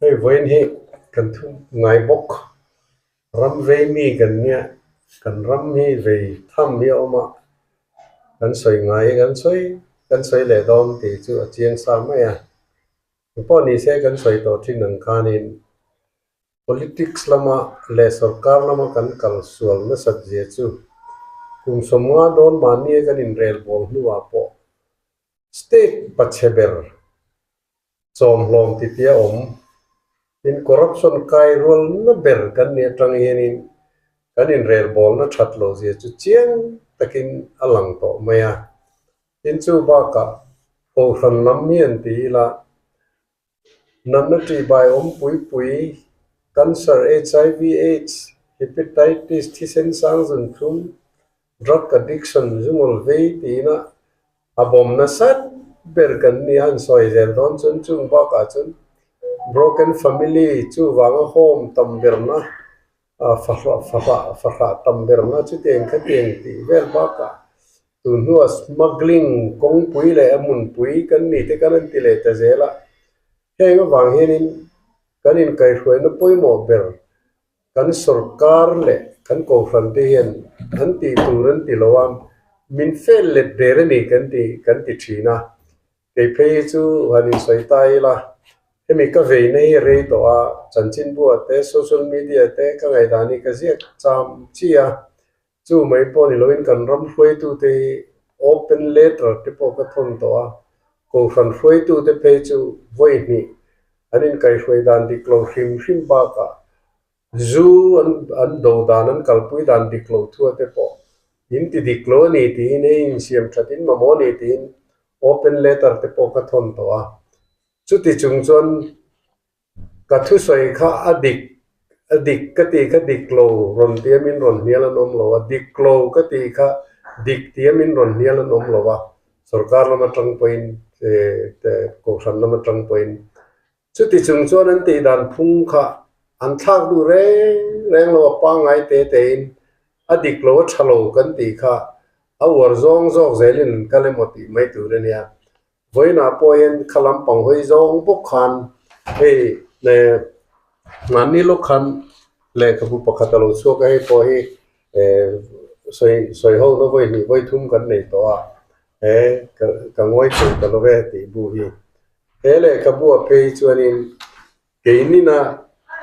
Hei vawiin hi kan thu ngai bawk. Ram vei mi kan nia, kan ram hi vei tham hi a awm a, kan sawi ngai kan sawi kan sawi leh dawn tih chu a chiang sa mai a. Engpawh ni se kan sawi tawh thin ang khanin Politics lama leh sorkar lama kan kal sual nasat zia chu kum 50 dawn mahnia kan inrel bawl hnuah pawh State pachhe ber chawmhlawm titi a awm. Tin, corruption kai rualna ber kan nih atang hianin kan inrelbawlna that lo zia chu chiang takin a lang tawh mai a. Tin, chu bakah Kohhran lam hi an ti ila, natna ṭihbai awm pui pui, cancer, HIV, AIDS, hepatitis, thisen sang zun thlum, Drug addiction zungawl vei tiin a a bawm nasat ber kan ni a, an sawi zel dawn chuan chung bakah chuan broken family chuvanga home tam berna fahrah fahrah fahrah tam berna chutiang khatiang tih vel bakah tun hnua smuggling kawngpui leh a hmunpui kan ni te khan an ti leh ta zel a, heng avang hianin kan inkaihhruaina pawimawh ber Kan sorkar leh kan kohhran te hian an tih tur an ti lo a, min fel let der a ni kan ti kan ti thin a. Kei phei hi chu han insawi ta ila, hemi ka veina hi a rei tawh a, chanchinbua te, social media te ka ngaihdan hi ka ziak cham chi a, chu mai pawh ni loin kan ram hruaitute hi open letter te pawh ka thawn tawh a, kohhran hruaitute phei chu vawi hnih an inkaihhruai dan dik lo hrim hrim bakah zu an an do dan an kalpui dan dik lo thua te pawh in ti dik lo a ni tiin hei insiam that in mamawh a ni tiin open letter te pawh ka thawn tawh a, chuti chung chuan Ka thusawi kha a dik, a dik ka tih kha dik lo rawn ti a min rawn hnial an awm lo a, dik lo ka tih kha dik ti a min rawn hnial an awm lo a, sorkar lam atang pawhin kohhran lam atang pawhin chuti chung chuan an tih dan phung kha an thlak duh reng reng lo a, pangngai te tein a dik lo a tha lo kan tih kha a uar zawng zawk zelin an kal emaw tih mai tur a nia. Vawiinah pawh hian kha lampang hawi zawng bawk khan hei leh mahni lawk khan lehkhabu pakhat a lo chhuak a, hei pawh hi eh sawi sawi ho na vawi hnih vawi thum kan nei tawh a, he ka ka ngawi thei ta lo ve tih bu hi. He lehkhabu ah phei chuanin keinina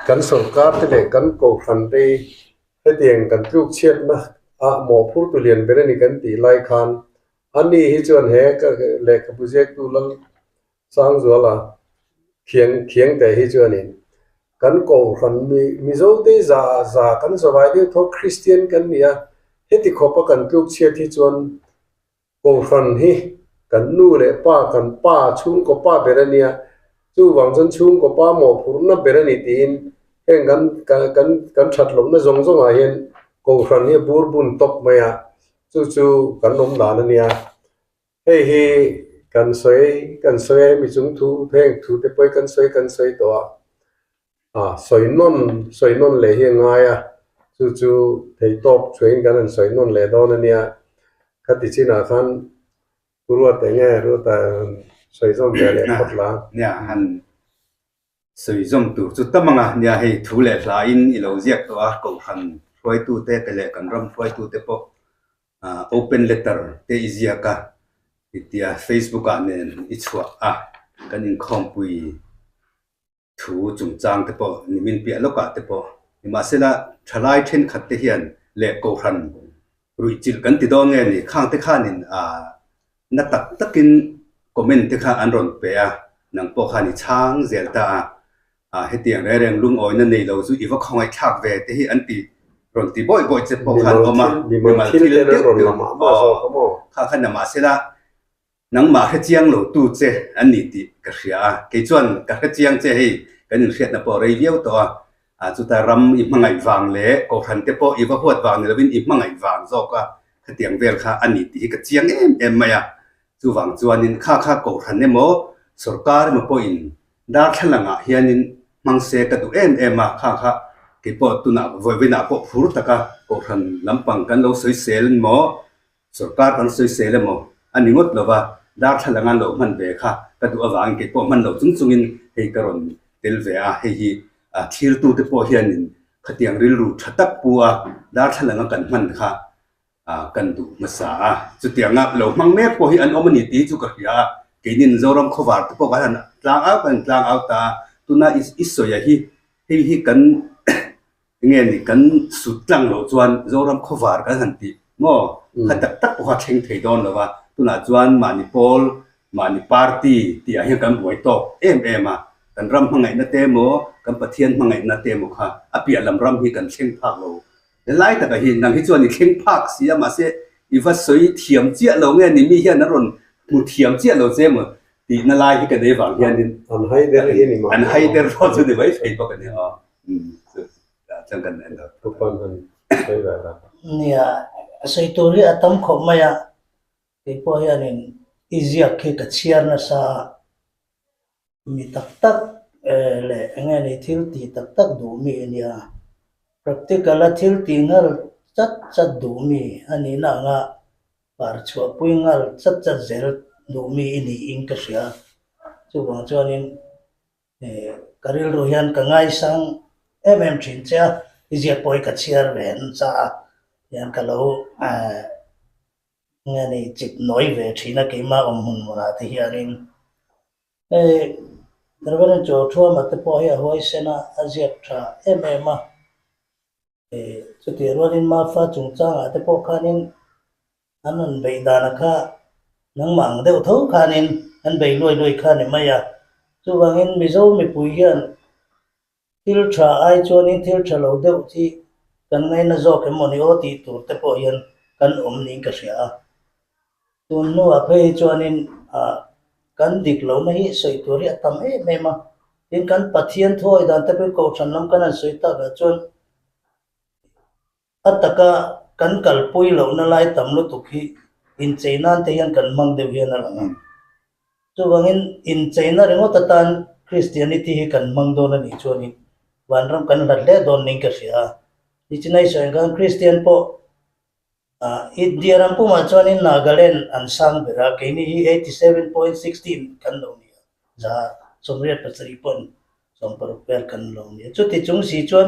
kan sorkar te leh kan kohhran te hi hetiang kan tluk chhiatna ah mawhphurtu lian ber a ni kan tih lai khan Ani hi chuan he ka lehkhabu ziaktu Lal Sangzuala thiang thiang teh hi chuanin kan kohhran mi Mizote za za kan zawai deuh tho Kristian kan ni a, heti khawpa kan tluk chhiat hi chuan kohhran hi kan nu leh pa kan pa chhungkaw pa ber a nia, chuvang chuan chhungkaw pa mawhphurhna ber a ni tiin heng kan kan kan that lohna zawng zawngah hian kohhran hi a bur bun tawp mai a. Chu chu kan awm dan a nia. Hei hi kan sawi kan sawi a, hemi chung thu heng thu te pawh hi kan sawi kan sawi tawh a, ah sawi nawn sawi nawn leh hi a ngai a, chu chu theihtawp chhuahin kan han sawi nawn leh dawn a nia. Khati chinah khan Pu Ruata enge Ruata sawi zawm ve leh phawt la. Nia han Sawi zawm tur chu tam anga nia hei thu leh hla in i lo ziak tawh a, Kohhran hruaitute te leh kan ram hruaitute pawh open letter te i ziak a, itia Facebook ah nen i chhuah a, kan inkhawmpui thu chungchang te pawh nimin piah lawkah te pawh nimahsela thalai thenkhat te hian leh Kohhran ruih chilh kan ti dawn nge ni khang te khanin na tak takin comment te kha an rawn pe a, nang pawh khan i chhang zel ta a, ah hetiang reng reng lungawina nei lo chu i va khawngaih thlak ve te hi an ti rawn ti bawih bawih che pawh khan awm a, mimal thil deuh deuh aw kha khan namahsela Nangmah hre chiang lo tu che an ni tih ka hria a, kei chuan ka hre chiang che hei kan inhriatna pawh a rei viau tawh a, ah chuta ram i hmangaih vang leh kohhran te pawh i va huat vang ni lovin i hmangaih vang zawk a khatiang vel kha a ni tih hi ka chiang em em mai a, chuvang chuanin kha kha kohhran emaw sorkar emaw pawhin darthlalang ah hianin hmang se ka duh em em a, kha kha kei pawh tunah vawiinah pawh phur taka kohhran lampang kan lo sawisel emaw Sorkar kan sawisel emaw a ni ngawt lo va, Darthlalang an lo hman ve kha ka duh avangin kei pawh hman lo chung chungin hei ka rawn tel ve a, hei hi thirtute pawh hianin khatiang rilru tha tak pu a darthlalang a kan hman kha kan duh hmasa a. Chutianga lo hmang mek pawh hi an awm a ni tih chu ka hria a, keinin Zoram khawvar te pawh kan han tlang au kan tlang au ta a, tuna i sawi a hi hei hi kan Enge ni kan sut tlang loh chuan Zoram khawvar kan han tih maw? Kha tak tak pawh kha thleng thei dawn lo va, tunah chuan mahni pawl, mahni party tih ah hian kan buai tawk em em a, kan ram hmangaihna te emaw, kan Pathian hmangaihna te emaw kha a piah lam ram hi kan thleng phak lo. Helai takah hi nang hi chuan i thleng phak si a, mahse i va sawi thiam chiah lo nge ni mi hian an rawn hmu thiam chiah lo che emaw tihna lai hi ka nei vang hianin An hai der hi ni mah. An hai der pawh chu ni mai thei bawk a ni aw. Nia, sawi tur hi a tam khawp mai a, kei pawh hianin i ziak khi ka chhiar nasa a, mi tak tak leh eng nge ni thil tih tak tak duh mi a nia, practical a thil tih nghal chat chat duh mi a nihna anga par chhuahpui nghal chat chat zel duh mi i niin ka hria, chuvang chuanin Ka rilru hian ka ngaisang em em thin che a, i ziak pawh hi ka chhiar ve nasa a, hian ka lo nge ni chip nawi ve thin a keimah awm hmun hmunah te hianin hei Reverend Chawlthuama te pawh hi a huaisen a, a ziak tha em em a. Chutih rualin Mafa chungchangah te pawh khanin an rawn beih dana kha nangmah ang deuh tho khanin an bei luai luai kha ni mai a. Chuvangin Mizo mipui hian thil tha ai chuanin thil tha lo deuh hi kan ngaina zawk em maw ni aw tih tur te pawh hian kan awm niin ka hria a. Tun hnuah phei hi chuanin kan dik lohna hi sawi tur hi a tam em em a, tin kan Pathian thuawi dan te pawh hi Kohhran lam kan han sawi takah chuan a taka kan kalpui lohna lai tam lutuk hi inchei nan te hian kan hmang deuh hian a lang a. Chuvangin incheina ringawt atan Christianity hi kan hmang dawn a nih chuanin vanram kan hlat hle dawn niin ka hria a. Nichinai sawi ang khan Christian pawh India ram pumah chuanin Nagaland an sang ber a, keini hi 87.16 kan lo ni a, 187.60 vel kan lo ni a. Chuti chung si chuan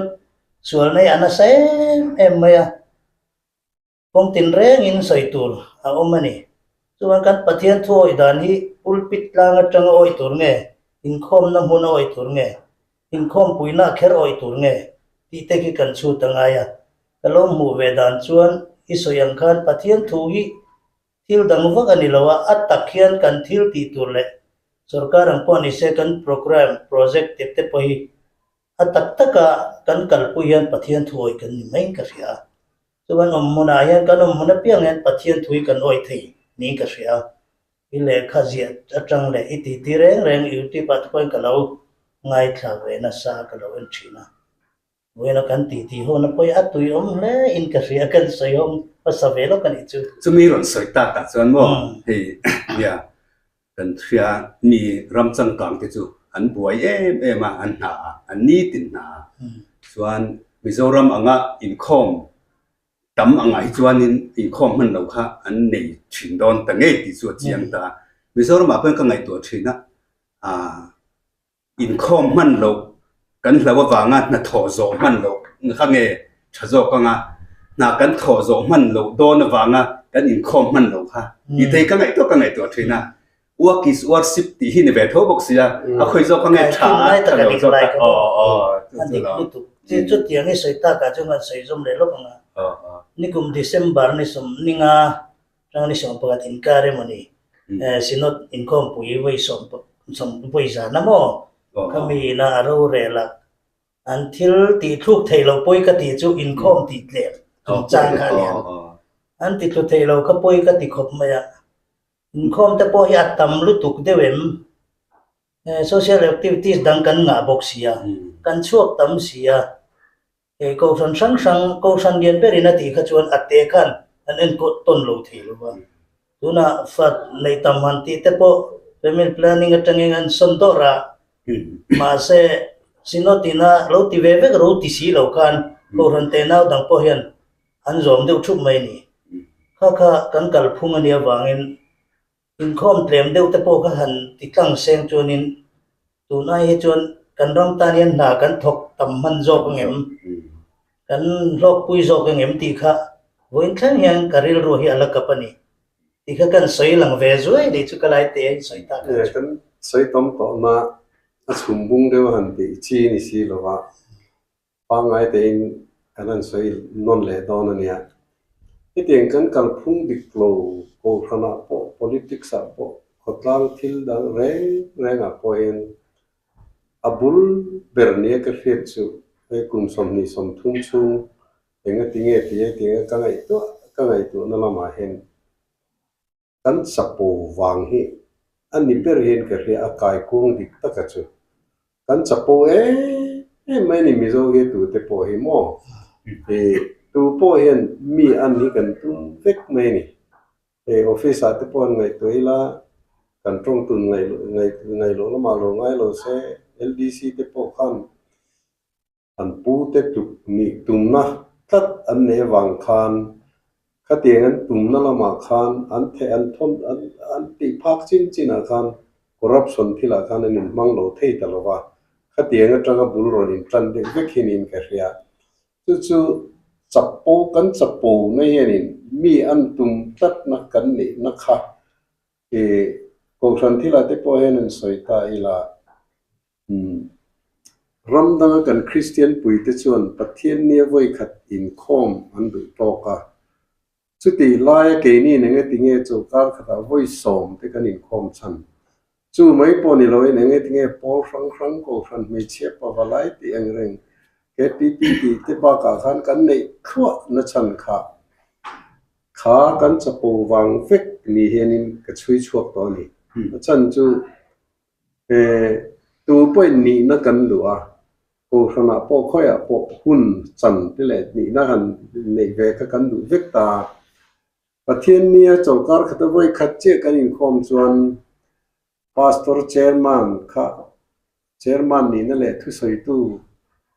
sualna hi a nasa em em mai a, kawng tinrengin sawi tur a awm a ni. Chuan kan Pathian thu awih dan hi pulpit tlang atanga awih tur nge, inkhawmna hmun a awih tur nge, inkhawmpuina kher awih tur nge tih te khi kan chhut a ngai a. Ka lo hmuh ve dan chuan i sawi ang khan Pathian thu hi thil dang vak a ni lo a, a tak hian kan thil tih tur leh sorkar ang pawh ni se kan programme, project te te pawh hi a tak taka kan kalpui hian Pathian thu awih kan ni mai ka hria a. Chuan awm hmunah hian kan awm hmun apiang hian Pathian thu hi kan awih thei niin ka hria a. I lehkha ziah atang leh i titi reng reng YouTube ah te pawhin ka lo ngaithla ve nasa ka lo en thin a. Vawiina kan titi hawna pawh hi a tui awm hle in ka hria kan sawi awm hmasa ve lawk a nih chu. Chumi rawn sawi tak ah chuan maw hei nia kan hria mi ram changkang te chu an buai em em a an hna ah an nitin hna ah chuan Mizoram anga inkhawm tam angah hi chuanin inkhawm hman lo kha an nei thin dawn ta ngei tih chu a chiang ta a. Mizoram ah pawhin ka ngaihtuah thin a ah Inkhawm hman loh kan hlo avanga hna thawh zawh hman loh kha nge tha zawk anga hna kan thawh zawh hman loh dawn avanga kan inkhawm hman loh kha tih te hi ka ngaihtuah ka ngaihtuah thin a. Work is worship tih hi ni ve tho bawk sia, a khawi zawk kha nge tha a tha lo zawk a aw aw chu chu lo. Chutiang i sawi takah chuan kan sawi zawm leh lawk ang a. Nikum December ni sawmninga Tang ni 11 inkar emaw ni Synod inkhawmpui vawi vawi zan a maw? Khami ina a rorel a, an thil tih thluk theih loh pawi ka tih chu inkhawm tih tlem chungchang kha a lian. An ti thlu theih lo kha pawi ka ti khawp mai a, inkhawm te pawh hi a tam lutuk deuh em? Social activities dang kan ngah bawk si a, kan chhuak tam si a. Hei kohhran hrang hrang, kohhran lian berin a tih kha chuan a te khan an enkawl tawn lo thei lo va. Tunah fa neih tam han tih te pawh family planning atangin an sawn dawrh a, mahse Synod ina lo ti ve vek ro ti si lo khan kohhran te nau dang pawh hian an zawm deuh thup mai a ni. Kha kha kan kalphung a nih avangin. Inkhawm tlem deuh te pawh kha han ti tlang seng chuanin tunai hi chuan kan ram tan hian hna kan thawk tam hman zawk angem, kan hlawkpui zawk angem tih kha vawiin thleng hian ka rilru hi a la kap a ni tih kha kan sawi lang ve zuai ni chu ka lai te in sawi tak ang chu. Kan sawi tam tawhna a chhum bung deuh a han tih chi ni si lova Pangngai tein kan han sawi nawn leh dawn a nia. Hetiang kan kalphung dik lo Kohhranah pawh, politics ah pawh, khawtlang thil dang reng rengah pawh hian a bul ber nia ka hriat chu hei kum 23 chhung engati nge tih hetianga ka ngaihtuah ka ngaihtuahna lamah hian Kan chapo vang hi a ni ber hian ka hria a kaikuang dik taka chu. Kan chapo em em mai ni Mizo hi tute pawh hi maw? Ih tu pawh hian mi an hi kan tum vek mai ni. Hei office ah te pawh an ngaihtuah ila kan tawngtun ngaih ngaih loh lamah lo ngai lo se LDC te pawh khan An pute tluk nih tumna tlat an nei avang khan khatiang an tumna lamah khan an theh an thawn an an tih phak chin chinah khan corruption thilah khan an inhmang lo thei ta lo va, khatiang atanga bul rawn intan deuh vek hi niin ka hria. Chu chu chapo kan chapo na hianin mi an tum tlatna kan neihna kha ih Kohhran thilah te pawh hian an sawi ta ila. Ram danga kan Kristian puite chuan Pathian nia vawikhat inkhawm an duh tawk a. Chutih laia keini eng nge tinge chawlhkar khatah vawi sawm te kan inkhawm chhan. Chu mai pawh ni loin eng nge tinge pawl hrang hrang Kohhran hmeichhia pavalai tih ang reng KPP tih te bakah khan kan neih thluah na chhan kha kha kan chapo vang vek ni hianin ka chhui chhuak tawh a ni. A chhan chu Tu pawhin nihna kan duh a, Kohhranah pawh khawiah pawh hun chan te leh nihna han neih ve kha kan duh vek ta a. Pathian nia chawlhkar khata vawi khat chiah kan inkhawm chuan Pastor Chairman kha Chairman nihna leh thusawitu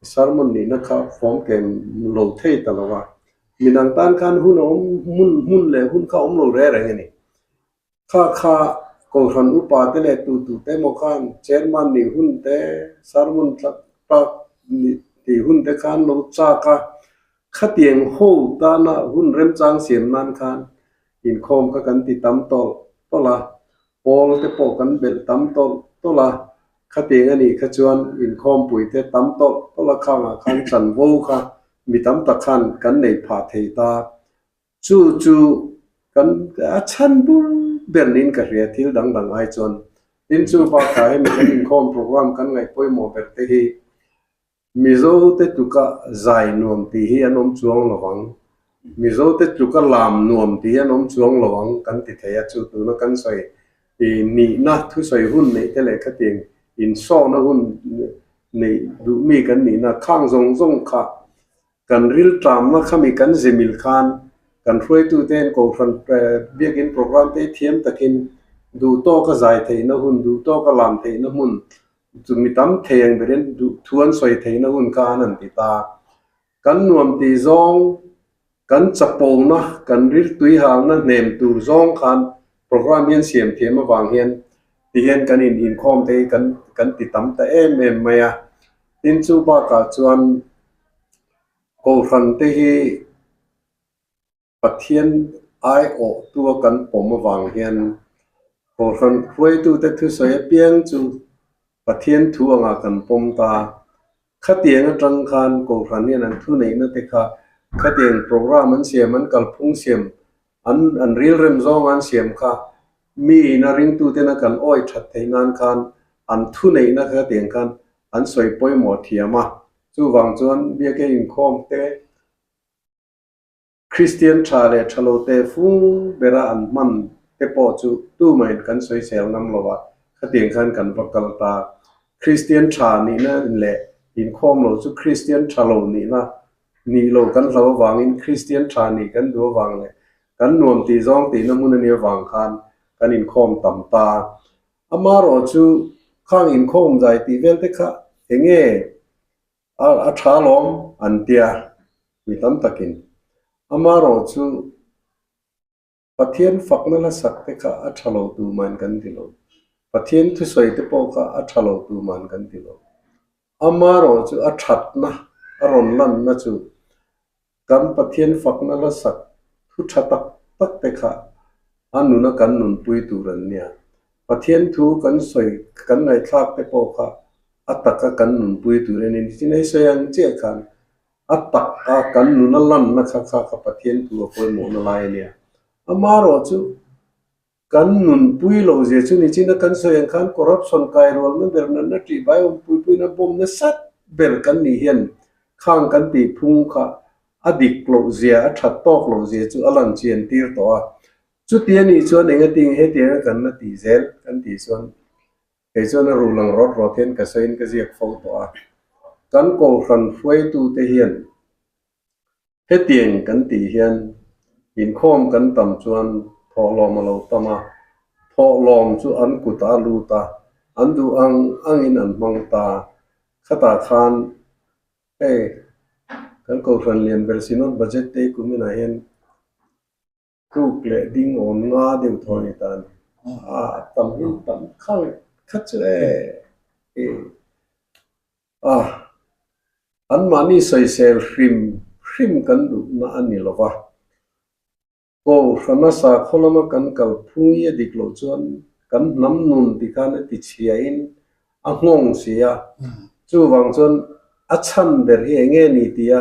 sermon nihna kha fawm kem lo thei ta lo a. Midang tan khan hun a awm hmun hmun leh hun kha a awm lo reng reng a ni. Kha kha Kohhran upa te leh tu tu te emaw khan Chairman nih hun te, sermon tlak tlak nih tih hun te khan lo chak a, khatiang ho tana hun remchang siam nan khan inkhawm kha kan ti tam tawlh tawlh a, pawl te pawh kan belh tam tawlh tawlh a, khatiang a nih kha chuan inkhawmpui te tam tawlh tawlh a khangah khan chanvo kha mi tam tak khan kan nei phah thei ta. Chu chu kan a chhan bur ber niin ka hria thil dang dang ai chuan. Tin chu bakah hemi kan inkhawm program kan ngaih pawimawh ber te hi Mizo te tluka zai nuam tih hi an awm chuang lo ang, Mizo te tluka lam nuam tih hi an awm chuang lo ang kan ti thei a, chu tuna kan sawi nihna thusawi hun neih te leh khatiang insawhna hun neih duh mi kan nihna khang zawng zawng kha Kan rilṭamna khami kan zimil khan kan hruaitute hian Kohhran biakin program te hi thiam takin duh tawka zai theihna hun, duh tawka lam theihna hmun, chu mi tam thei ang berin duh thu an sawi theihna hun kha an han ti ta. Kan nuam tih zawng, kan chapona, kan riltui halna hnem tur zawng khan program hi an siam thiam avang hian tihian kan in inkhawm te hi kan kan ti tam ta em em mai a. Tin chu bakah chuan Kohhran te hi Pathian aiawh tua kan pawm avang hian Kohhran hruaitute thusawi apiang chu Pathian thu angah kan pawm ta. Khatiang atang khan Kohhran hian an thuneihna te kha khatiang program an siam, an kalphung siam, an an rilrem zawng an siam kha mi ina ringtuten a kan awi that theih nan khan an thuneihna khatiang khan an sawi pawimawh thiam a. Chuvang chuan biak e inkhawm te Kristian tha leh tha lo te fung bera an hman te pawh chu tumahin kan sawisel ngam lo a, khatiang khan kan va kal ta. Kristian tha nihna leh inkhawm lo chu Kristian tha lo nihna nih lo kan hlo avangin Kristian tha nih kan duh avang leh kan nuam tih zawng tihna hmun a nih avang khan kan inkhawm tam ta. Amarawh chu khang inkhawm zai tih vel te kha eng nge a tha lawm an tia mi tam takin. Amarawh chu. Pathian fakna hla sak te kha a tha lo tuman kan ti lo. Pathian thusawi te pawh kha a tha lo tuman kan ti lo. Amaherawh chu a thatna a rawn lanna chu kan Pathian fakna hla sak thu tha tak tak te kha a nuna kan nunpui tur an nia. Pathian thu kan sawi kan ngaihthlak te pawh kha a taka kan nunpui tur a ni. Nichinai sawi ang chiah khan A tak a kan nuna lanna kha kha ka Pathian thu a pawimawhna lai a nia. Amaherawh chu kan nunpui lo zia chu nichin a kan sawi ang khan corruption kairualna ber natna tih bai awm puipuina bawm nasa ber kan nih hian khang kan tih phung kha a dik loh zia a that tawk loh zia chu a lan chian tir tawh a. Chuti a nih chuan engatinge hetianga kan la tih zel kan tih chuan Kei chuan a ruh lang rawt rawt hian ka sawiin ka ziak fo tawh a. Kan kohhran hruaitute hian hetiang kan tih hian inkhawm kan tam chuan thawhlawm a lo tam a, thawhlawm chu an kutah a lut a, an duh ang angin an hmang ta. Khatah khan hei kan kohhran lian ber Synod budget te kuminah hian Tluk leh ding awn nga deuh thaw a ni ta a ni. A tam hi tam khang khat chu e i a anmahni sawisel hrim hrim kan duhna a ni lo va. Kohhrana sakhaw lama kan kal phung hi a dik loh chuan kan hnam nun ti khan a ti chhiain a nghawng si a. Chuvang chuan a chhan ber hi eng nge ni tia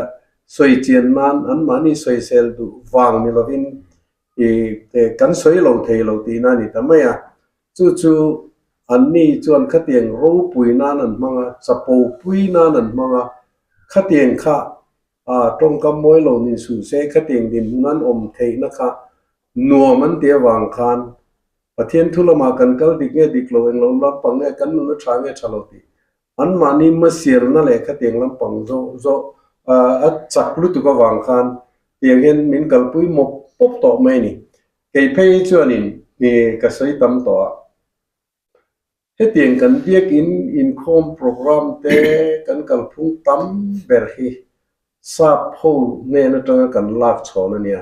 sawi chian nan anmahni sawisel duh vang ni lovin ih kan sawi lo thei lo tihna a ni ta mai a. Chu chu anni chuan khatiang ropui nan an hmang a, chapo pui nan an hmang a, khatiang kha tawngkam mawi lo nin suh se khatiang dinhmun an awm theihna kha nuam an ti avang khan Pathian thu lamah kan kal dik nge dik lo englo lampang nge kan nuna tha nge tha lo tih anmahni hmasialna leh khatiang lampang zawh zawh a chak lutuk avang khan tiang hian min kalpui mawp pawp tawh mai a ni. Kei phei chuanin ka sawi tam tawh a, hetiang kan biakin inkhawm program te kan kalphung tam ber hi Sap ho hnen atanga kan lak chhawn a nia.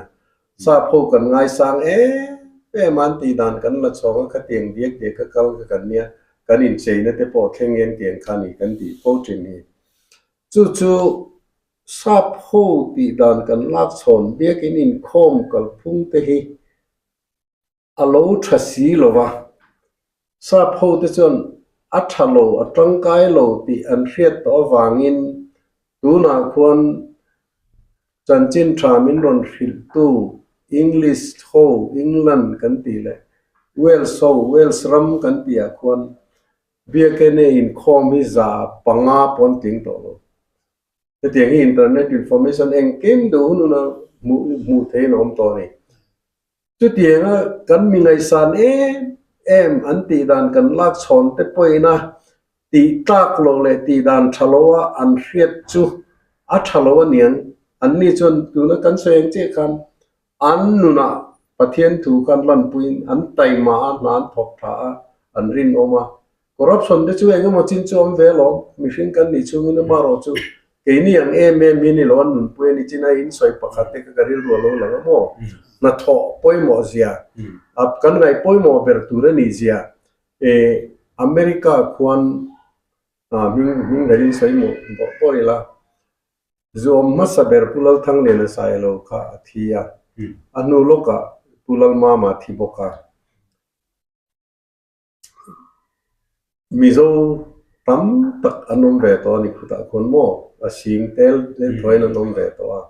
Sap ho kan ngaisang em em a, an tih dan kan la chhawng a, khatiang diak diak a kal kha kan nia, kan incheina te pawh thleng en tiang kha ni kan tih fo thin hi. Chu chu sap ho tih dan kan lak chhawn biakin inkhawm kalphung te hi A lo tha si lo va, sap ho te chuan a tha lo, a tangkai lo tih an hriat tawh avangin tunah khuan chanchin tha min rawn hrilhtu English ho, England kan tih leh Wales ho, Wales ram kan tihah khuan Biakene inkhawm hi 500 pawh an tling tawh lo. Hetiang hi internet information engkim duh hun huna hmuh theihin a awm tawh a ni. Chutianga kan mi ngaihsan em em an tih dan kan lak chhawn te pawhin a tih tlak lo leh tih dan tha lo a an hriat chu a tha lo a niang. Anni chuan tuna kan sawi ang chiah khan an nunah Pathian thu khan lanpuiin an taima a, hna an thawk tha a, an rinawm a. Corruption te chu eng emaw chin chu awm ve alawm, mihring kan nih chhungin amaherawh chu keini ang em em hi ni lo an nunpui a ni chin a in sawi pakhat te kha ka rilru a lo lang a maw? Hnathawh pawimawh zia, kan ngaih pawimawh ber tur a nih zia America khuan hming hming daih in sawi mawh pawh ila Zuam hmasa ber Pu Lalthangliana Sailo kha a thi a, a hnu lawkah Pu Lalmama a thi bawk a. Mizo tam tak an awm ve tawh a ni khutah khawn maw? A sing tel tel thuaiin an awm ve tawh a.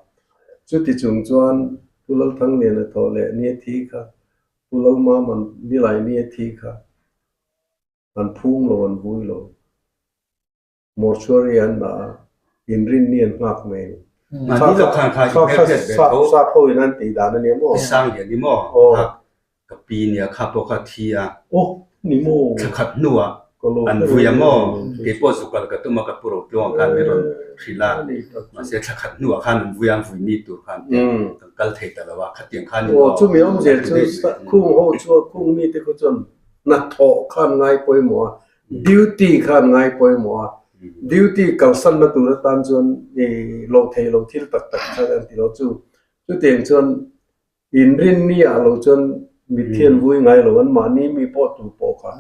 Chuti chung chuan Pu Lalthangliana thawh leh ni a thi kha, Pu Lalmama'n nilai ni a thi kha an phung lo, an vui lo. Mortuary an dah a, inrinni an nghak mai a ni. Mahni lo khan kha Kha kha sap sap ho in an tih dan a nia maw? Tisang lian ni maw? Kha ka pi nia kha pawh kha thi a. Aw ni maw? Thla khat hnuah an vui a maw? Kei pawh zuk kal ka tum a ka pu ro tluang khan min rawn hrilh a. Mahse thla khat hnuah khan an vui a, an vui ni tur khan te kan kal thei ta lo a, khatiang khan ni maw? Aw chumi awmzia chu khung ho chu khung mite khaw chuan hnathawh khan ngai pawimawh a, Duty kha an ngai pawimawh a, duty kalsanna tur atan chuan i loh theih loh thil tak tak kha an ti lo chu. Chutiang chuan Inrinni ah lo chuan mitthi an vui ngai lo, an mahni mi pawh tu pawh kha.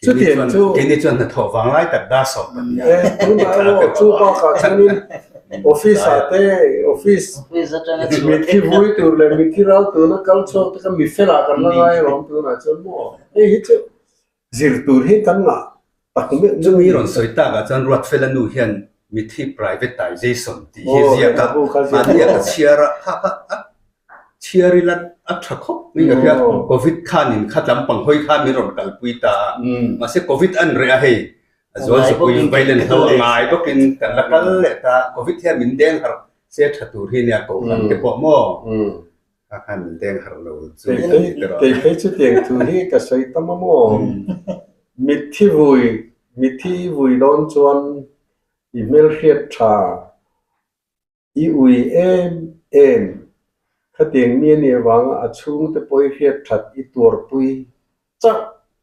Chutiang chu. Keini chuan hnathawh vang lai tak dar sawm kan nia. E, tunah erawh chu bakah chuanin office ah te, office mitthi vui tur leh mitthi ral tuna kal chhuak te kha mi felah kan la ngai alawm tunah chuan maw. Hei hi chu zir tur hi kan ngah tak meuh meuh. Chumi rawn sawi takah chuan Ruatfela nu hian mitthi privatization tih hi ziak a, mahni a ka chhiar a, kha kha a Chhiar ila a tha khawp mai ka hria. Covid khanin kha lampang hawi khan min rawn kalpui ta a. Mahse Covid an reh a hei, a zual zapui vailen ho a ngai bawkin kan la kal leh ta. Covid hian min deng harh se tha tur hi nia kohhran te pawh maw? Kha khan min deng harh lo chu ni te rawh. Kei phei chutiang thu hi ka sawi tam a maw? Mitthi vui, mitthi vui dawn chuan i hmelhriat tha I ui em em, khatiang mi a nih avanga a chhungte pawh i hriat that i tuarpui chauh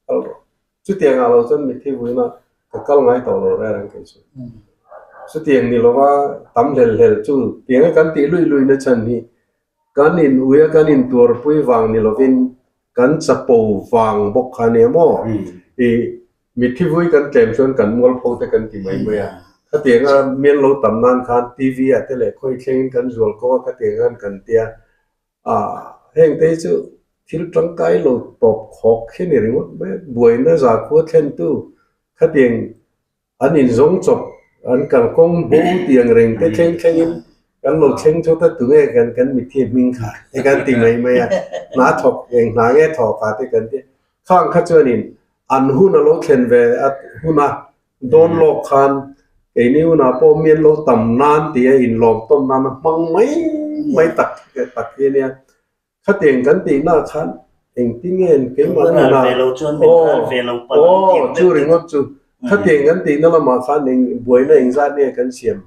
kal rawh. Chutiang ah lo chuan mitthi vuina ka kal ngai tawh lo reng reng kei chu. Chutiang ni lova tam hlel hlel chu tianga kan tih luih luih na chhan hi kan in ui a kan in tuarpui vang ni lovin kan chapo vang bawk kha nia maw? I Mitthi vui kan tlem chuan kan mualpho te kan ti mai mai a. Khatianga mian lo tam nan khan TV ah te leh khawi thlengin kan zual ko a khatiang khan kan tia. Ah heng te hi chu thil tangkai lo tawp khawk hi ni ringawt mai a. Buaina zakhua thlentu khatiang An inzawng chawp, an kalkawng bo tih ang reng te thleng thlengin kan lo thleng chawt a, tunge kan kan mitthi hming kha te kan ti mai mai a, hna thawk eng hna nge thawk ah te kan ti a. Khang kha chuanin an hun a lo thlen ve a hun a, dawn lawk khan keini hunah pawh mi an lo tam nan tih a inlawm tawn nan a hmang mai mai tak tak hi a nia. Khatiang kan tih nak khan engtin nge keimah hnenah aw aw chu ringawt chu khatiang kan tihna lamah khan eng buaina engzat nge kan siam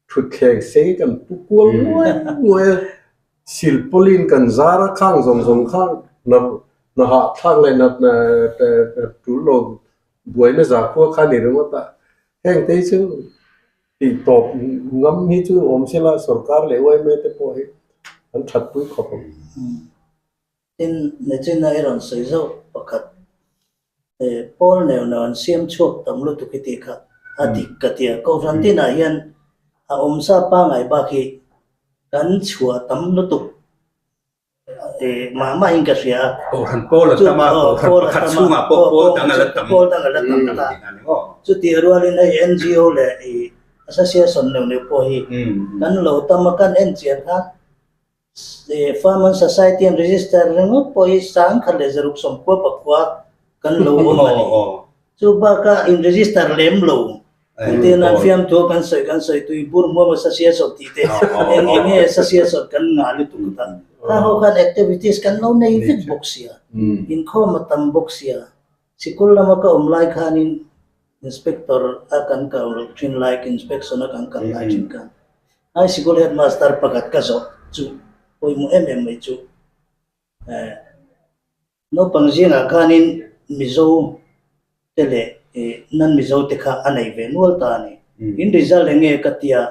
thutthleng sei kan pu kual nguai nguai a silpawlin kan zar a khang zawng zawng kha hna hna hahthlak leh hna tul lo buaina zakhua kha ni ringawt a heng te hi chu Tih tawp ngam hi chu awm sela sorkar leh yma te pawh hi an that pui khawp ang. Tin, Nachina i rawn sawi zauh pakhat, Paul neu neu an siam chhuak tam lutuk i tih kha a dik ka ti a. Kohhran tinah hian a awmsa pangngai bak hi kan chhuah tam lutuk. Mah mahin ka hria a. Kohhran pawl a tam a, kohhran pakhat chhungah pawh pawl dang a la tam. Pawl dang a la tam ta. Chutih rualin hei NGO leh i association neuh neuh pawh hi kan lo tam a, kan en chian khan Farm and Society an register ringawt pawh hi 1969 kan lo awm a ni. Chu bakah in register lem lo. Engtin an fiamthu kan sawi kan sawi tui bur hmuam a sasiasawt tih te eng eng nge sasiasawt kan ngah lutuk ta. Kha ho khan activities kan lo nei vek bawk sia. Inkhawm a tam bawk sia. Sikul lama ka awm lai khanin inspector a kan kal thin lai inspection a kan kal lai thin khan high sikul headmaster pakhat ka zawh chu pawimawh em em mai chu. Naupang zingah khanin Mizo te leh nan Mizo te kha a nei ve nual ta a ni. In result eng nge ka tia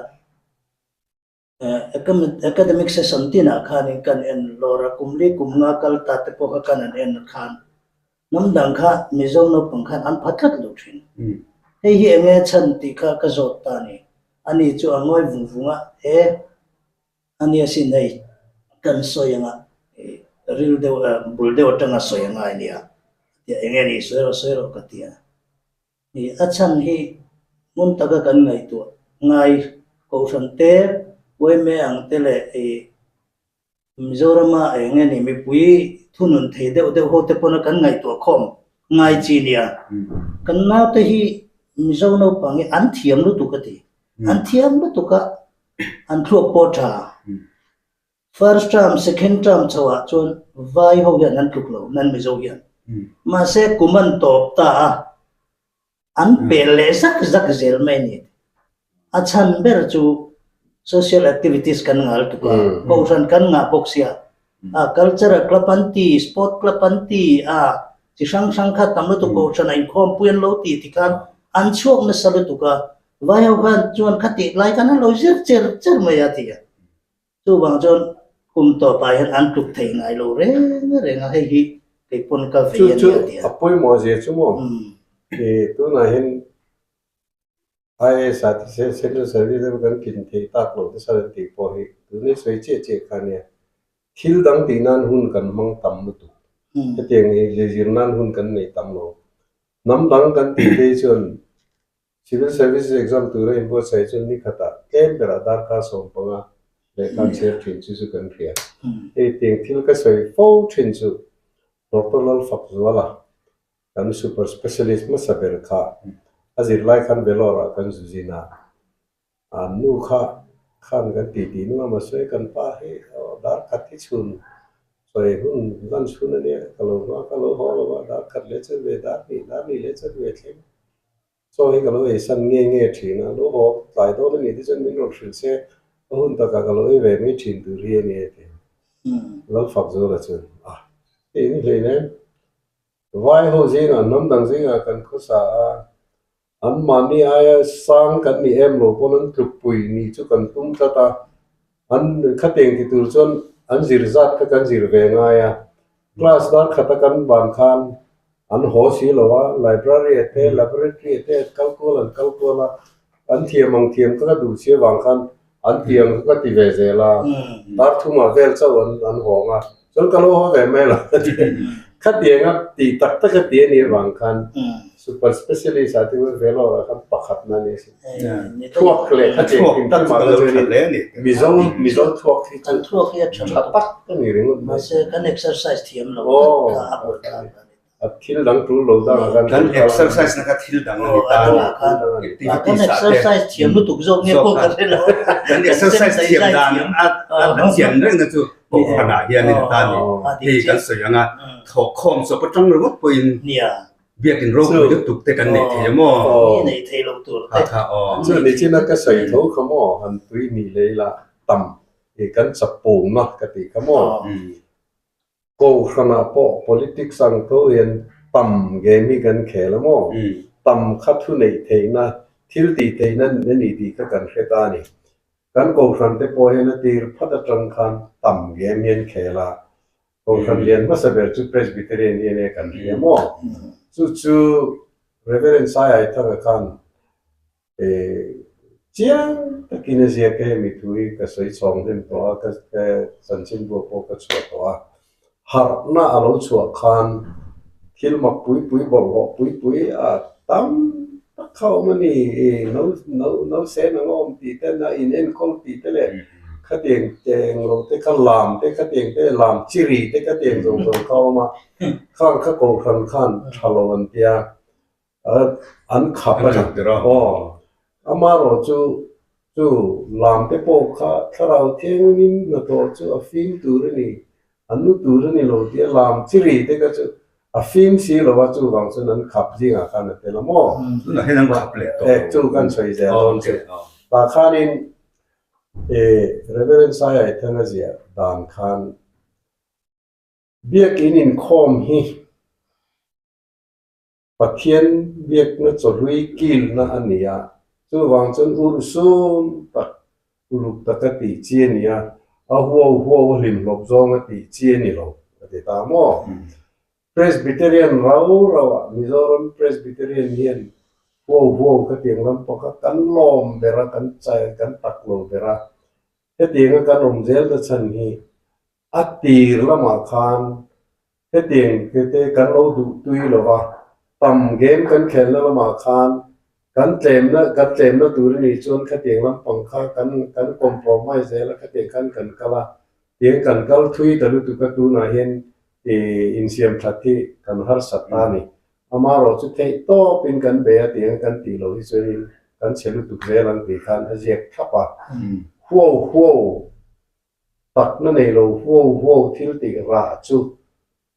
academic session tinah khanin kan en lawr a, kum li kum nga kal ta te pawh kha kan han en khan hnam dang kha Mizo naupang khan an pha tlat lo thin. Hei hi eng nge chhan tih kha ka zawt ta a ni. Ani chu a ngawi vung vung a, e. A nia sin hei kan sawi anga ril deuh bul deuh atanga sawi a ngai nia tia eng nge ni sawi rawh sawi rawh ka ti a. I a chhan hi hmun taka kan ngaihtuah ngai kohhran te uaime ang te leh i Mizorama eng nge ni mipui thunun thei deuh deuh ho te pawna kan ngaihtuah khawm ngai chi nia. Kan naute hi Mizo naupang hi an thiam lutuk a ti. An thiam lutuk a. An thluak pawh tha. First term, second term chho ah chuan vai ho hian an tluk lo, nan Mizo hian. Mahse kum an tawp ta a, an pel leh zak zak zel mai a ni. A chhan ber chu social activities kan ngal tuk a, kohhran kan ngah bawk sia. A cultural club an ti, sport club an ti a, chi hrang hrang kha tam lutuk kohhran a inkhawmpui an lo ti tikhan an chhuak nasa lutuk a, Vai ho khan chuan kha tih lai khan an lo zir cher cher mai a ti a. Chuvang chuan Kum tawpah hian an tluk thei ngai lo reng reng a, hei hi kei pawn ka vei Chu a chu ni a ti a. a pawimawh zia chu maw? Tunah hian IAS ah te Central Service emaw kan tlin theih tak loh te sar an tih pawh hi tunlai sawi chiah chiah kha a nia. Thil dang tih nan hun kan hmang tam lutuk. Hetiang hi zir nan hun kan nei tam lo. Hnam dang kan tih phei chuan Civil Services exam tura inbuatsaih chuan ni khatah tlem berah darkar 15 lehkha an chhiar thin chu chu kan hria. Hei tiang thil ka sawi fo thin chu Doctor Lalfakzuala kan super specialist hmasa ber kha a zirlai khan Vellore ah kan zu zin a, an nu kha khan kan tih tih nu a mahse kan pa hi darkhat hi chhun sawi hun lunch hun a nia ka lo hma ka lo haw lo a darkhat leh chan ve dar hnih dar hnih leh chan ve thleng. Chaw hi ka lo ei san nge nge thin a, lo haw tlai dawn a nih te chuan min rawn hrilh se, a hun takah ka lo ei ve mai thin tur hi a ni a ti. Lalfakzuala chuan, A, hei ni hlei nen, vai ho zingah, hnam dang zingah kan khawsa a, an mahni aia sang kan ni em lo pawn an tlukpui nih chu kan tum tlat a, an khatiang ti tur chuan an zir zat kha kan zir ve ngai a, class dar khata kan ban khan An haw si lo a, library a te, laboratory a te an kal kual an kal kual a, an thiam ang thiam kha ka duh si avang khan an ti ang kha ka ti ve zel a, dar thumah vel chauh an an hawng a, chuan ka lo haw ve mai lo ka ti. Khatianga tih tak tak a ti a nih avang khan super specialist ah te chuan Vellore ah khan pakhatna a ni asin. Thuak leh khatiang thim thim ah kha chuan Mizo Mizo thuak hi chu tha tak a ni ringawt mai. Mahse kan exercise thiam lo tlat kha a buai thlak a ni. A thil dang tul lo dang ah khan Kan exercise na kha thil dang a ni ta. Kan exercise thiam lutuk zawk nge pawh ka hre lo. Kan exercise thiam dan a chian reng na chu kohhran ah hian a ni ta a ni. Hei kan sawi ang a, thawkkhawm chawp atang ringawt pawhin Biakin ropui lutuk te kan neih thei a maw? Mi neih thei lo tur te. Kha kha aw. Chu ni chin a ka sawi tho kha maw han tui ni lei la tam i kan chapona ka tih kha maw? Kohhranah pawh politics ang tho hian tam game hi kan khel a maw? Tam kha thu neih theihna, thil tih theihna a ni tih kha kan hre ta a ni. Kan kohhran te pawh hian a tir phat atang khan tam game hi an khel a, Kohhran lian hmasa ber chu Presbyterian hi a nia kan hria maw? Chu chu Reverend Sai Aithanga khan chiang takin a ziak e, mi thu hi ka sawi chhawng hnem tawh a, ka chanchinbu pawh ka chhuah tawh a. Harhna a lo chhuah khan thil mak pui pui bawlhhlawh pui pui a tam tak kha a awm a ni, no no no sen ang a awm tih te, na in enkawl tih te leh Khatiang teng lo te kha lam te khatiang te lam chiri te khatiang zawng zawng kha a awm a, khang kha kohhran khan tha lo an tia an khap a ni. Aw, amaherawh chu chu lam te pawh kha thlarau thiangin hnathawh chu a fim tur a ni, an nu tur a ni lo tia lam chiri te kha chu a fim si lo a, chuvang chuan an khap zingah khan a tel a maw? Tunah hian an khap leh tawh lo. Chu kan sawi zel dawn chu. Tah khanin E Reverend Sai Aithanga ziah dan khan Biakin inkhawm hi Pathian biakna chawhlui kilna a ni a, chuvang chuan urhsun tak uluk taka tih chi a ni a, a huau huau a hlimhlawp zawnga tih chi a ni lo a ti ta maw? Presbyterian rau rau ah Mizoram Presbyterian hian huau huau khatiang lam pawh kha kan lawm ber a, kan chai kan tak lo ber a. Hetianga kan awm zel ta chhan hi a tir lamah khan hetiang te te kan lo duh tui lo va, tam game kan khelna lamah khan kan tlemna kan tlemna tur a nih chuan khatiang lampang kha kan kan compromise zel a, khatiang khan kan kal a, tiang kan kal thui ta lutuk a tunah hian I insiam that hi kan harsat ta a ni. Amaherawh chu theih tawpin kan bei a tih ang kan tih loh hi chuanin kan chhe lutuk zel ang tih khan a ziak thlap a. Huau huau takna nei lo huau huau thil tih rah chu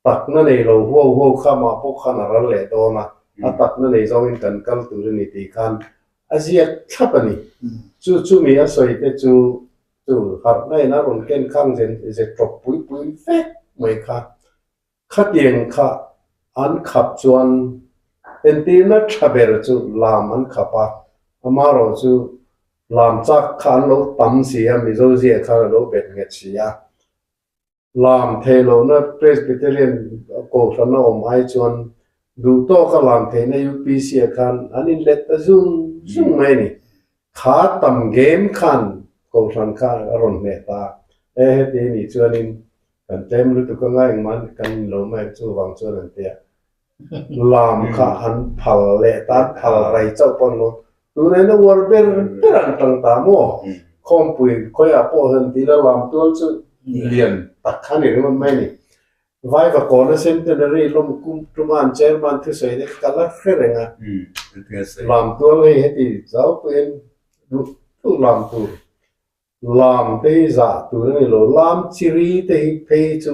takna nei lo huau huau kha mah pawh khan a ral leh dawn a, a takna nei zawngin kan kal tur a ni tih khan a ziak thlap a ni. Chu chumi a sawi te chu Chu harhna in a rawn ken khang zen ze tawp pui pui vek mai kha. Khatiang kha an khap chuan entirna tha ber chu lam an khap a, amaherawh chu lam chak kha an lo tam si a, Mizo zia khan a lo bet nghet si a. Lam thei lohna Presbyterian Kohhran a awm ai chuan duh tawka lam theihna UPC ah khan an inlet ta zung zung mai a ni. Kha tam game khan Kohhran kha a rawn hneh ta e, heti a nih chuanin kan tlem lutuk anga engmah kan inlo mai ang chuvang chuan an ti a. Lam kha an phal leh ta, an phal rai chauh pawh an lo tunah hian a uar ber ber an tang ta maw? Khawmpui khawiah pawh han ti ila lam tual chu lian tak kha ni ringawt mai a ni. Vaiva kawna centenary lawm kum tuma an chairman thusawi te kha ka la hre reng a, lam tual hei heti zau pawhin duh duh lam tur Lam te hi zah tur a ni lo, lam chiri te hi phei chu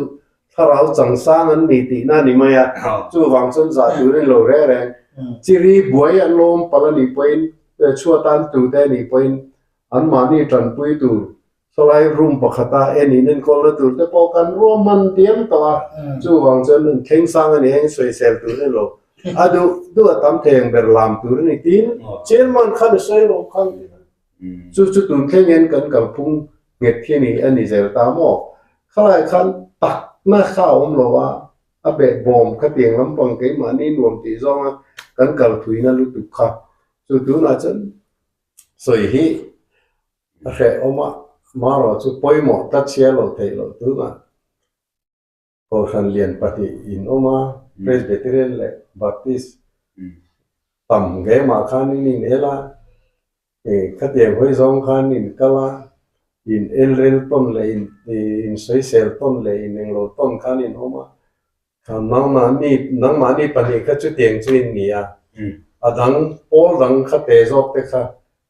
thlarau changsang an ni tihna a ni mai a, chuvang chuan zah tur a ni lo reng reng. Chiri buai an lawm palh a nih pawhin, chhuatan tute a nih pawhin anmahni tanpui tur sawlai room pakhata en in enkawlna tur te pawh kan ruahman diam tawh a, chuvang chuan an thleng sang a ni heng sawisel tur a ni lo. A duh duh a tam thei ang ber lam tur a ni tiin chairman khan a sawi lo khan. Chu chu tun thleng hian kan kalphung nghet hi a ni a ni zel ta maw? Khalai khan takna kha a awm lo a, a behbawm kha tiang lampang keimahni nuam tih zawnga kan kalphuina lutuk kha chu tunah chuan sawi hi a hrehawm a, marawh chu pawimawh ta chhia lo theih loh tunah. Kohhran lian pahnih in awm a, Presbyterian leh Baptist tam ngemah khan in inel a, khatiang hawi zawng khan in kal a, in elrel tawn leh in sawisel tawn leh in englo tawn khan in awm a, nangmahni nangmahni pahnih kha chutiang chu in ni a, a dang pawl dang kha te zawk te kha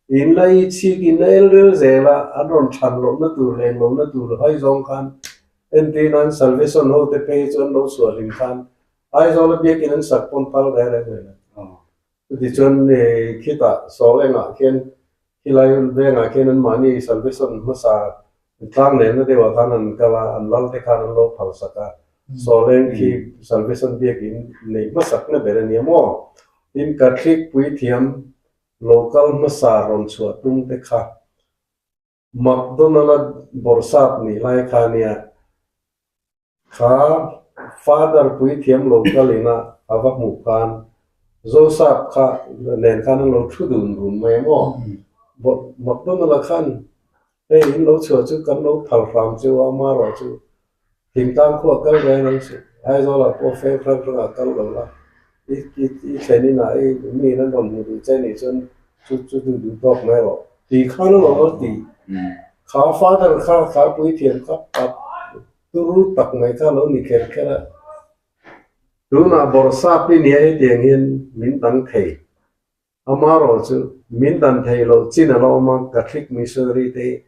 in la i chhik in la elrel zel a, an rawn than lohna tur leh englohna tur hawi zawng khan Entir nan Salvation ho te phei hi chu an lo chhuah hlim khan Aizawl a biakin an sak pawn phal reng reng mai lo. Chutichuan khitah Sawl engah khian khilai vengah khian anmahni Salvation hmasa tlang nenna deuhah khan an kal a, an lal te khan an lo phal sak a. Sawl eng khi Salvation biakin neih hmasakna ber a nia maw? Tin, Catholic puithiam local hmasa rawn chhuah tum te kha McDonald-a bawrhsap nih lai kha nia, kha Father puithiam lo kalina a va hmuh khan Joseph kha nen khan an lo thu dun run mai a maw? McDonald-a khan, Hei in lo chhuah chu kan lo phal hram cheu a, amaherawh chu thingtlang khuah kal reng reng suh, Aizawlah pawh feng hrang hrangah kal lo la, i thlen inah i miin an rawn hmu duh che nih chuan chu chu duh duh tawk mai rawh tih khan a lo va ti. Kha father kha kha puithiam kha tak turu tak mai kha a lo ni kher kher a. Tunah bawrhsap i nia hetiang hian min dang thei. Amaherawh chu min dan thei loh chin a la awm a, Catholic missionary te hi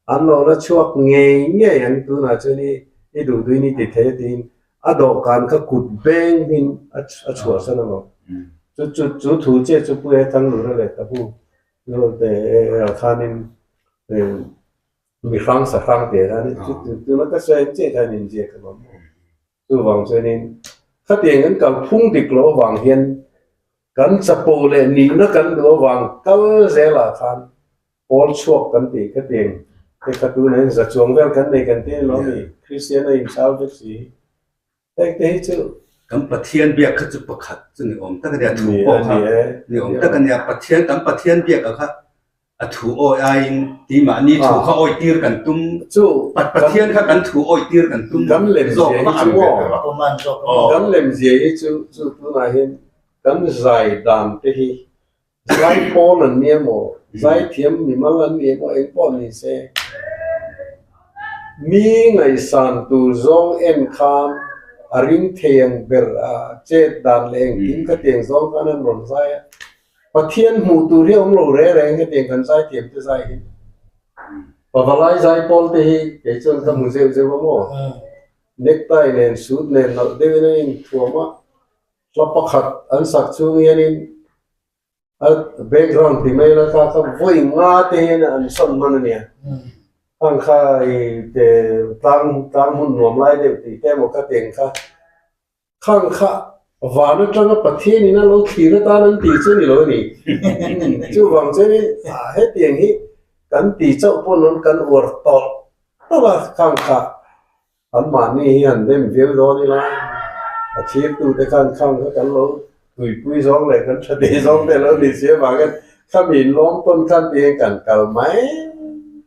an lo la chhuak ngei ngei ang tunah chuan i i duh duhin i ti thei a tiin a dawhkan kha kut beng in a chhuahsan a lo. Chu chu chu thu chiah chu Puia Thanglura leh Tabu te khanin mi hrang sa hrang tih khan chu tuna ka sawi ang chiah khan inziak a lawm. Chuvang chuanin khatiang an kalphung dik loh avang hian Kan chapo leh nihna kan duh avang kal zelah khan pawl chhuak kan tih kha tiang te kha tunah hian za chuang vel kan nei kan ti a ni lo mi Kristian a inchhal vek si hi heng te hi chu Kan Pathian biak kha chu pakhat chu ni awm tak a nia thu pawh kha ni awm tak a nia Pathian kan Pathian biak ah kha A thu awi aiin keimahni thu kha awi tir kan tum chu Pathian kha kan thu awi tir kan tum kan lem zawk zia a hi chu ang ve ber a. Kan lem zia hi chu chu tunah hian kan zai dan te hi zai pawl an nia maw zai thiam mimal an nia maw eng pawh ni se mi ngaihsan tur zawng en khan a ring thei ang ber a chet dan leh engkim kha tiang zawng khan an rawn zai a. Pathian hmuh tur hi a awm lo reng reng hetiang kan zaithiam te zai hi. Pavalai zai pawl te hi kei chuan ka hmu zeuh zeuh a maw? Necktie nen suit nen nalh deuhin an inthuam a, hla pakhat an sak chhung hianin a background ti mai la kha kha vawi nga te hian an sawn hman a nia. Khang kha i te tlang tlang hmun nuam lai deuh tih te emaw kha tiang kha Khang kha van atanga Pathian in a lo thlir atan an tih chu a ni lo a ni. Chuvang chuanin hetiang hi kan ti chauh pawh nawn kan uar tawlh tawlh a, khang kha Anmahni hi han dem viau dawn ila, a thirtute khan khang kha kan lo tuipui zawng leh kan tha thei zawng te lo ni si avangin khami inlawm tawn khan tihian kan kal mai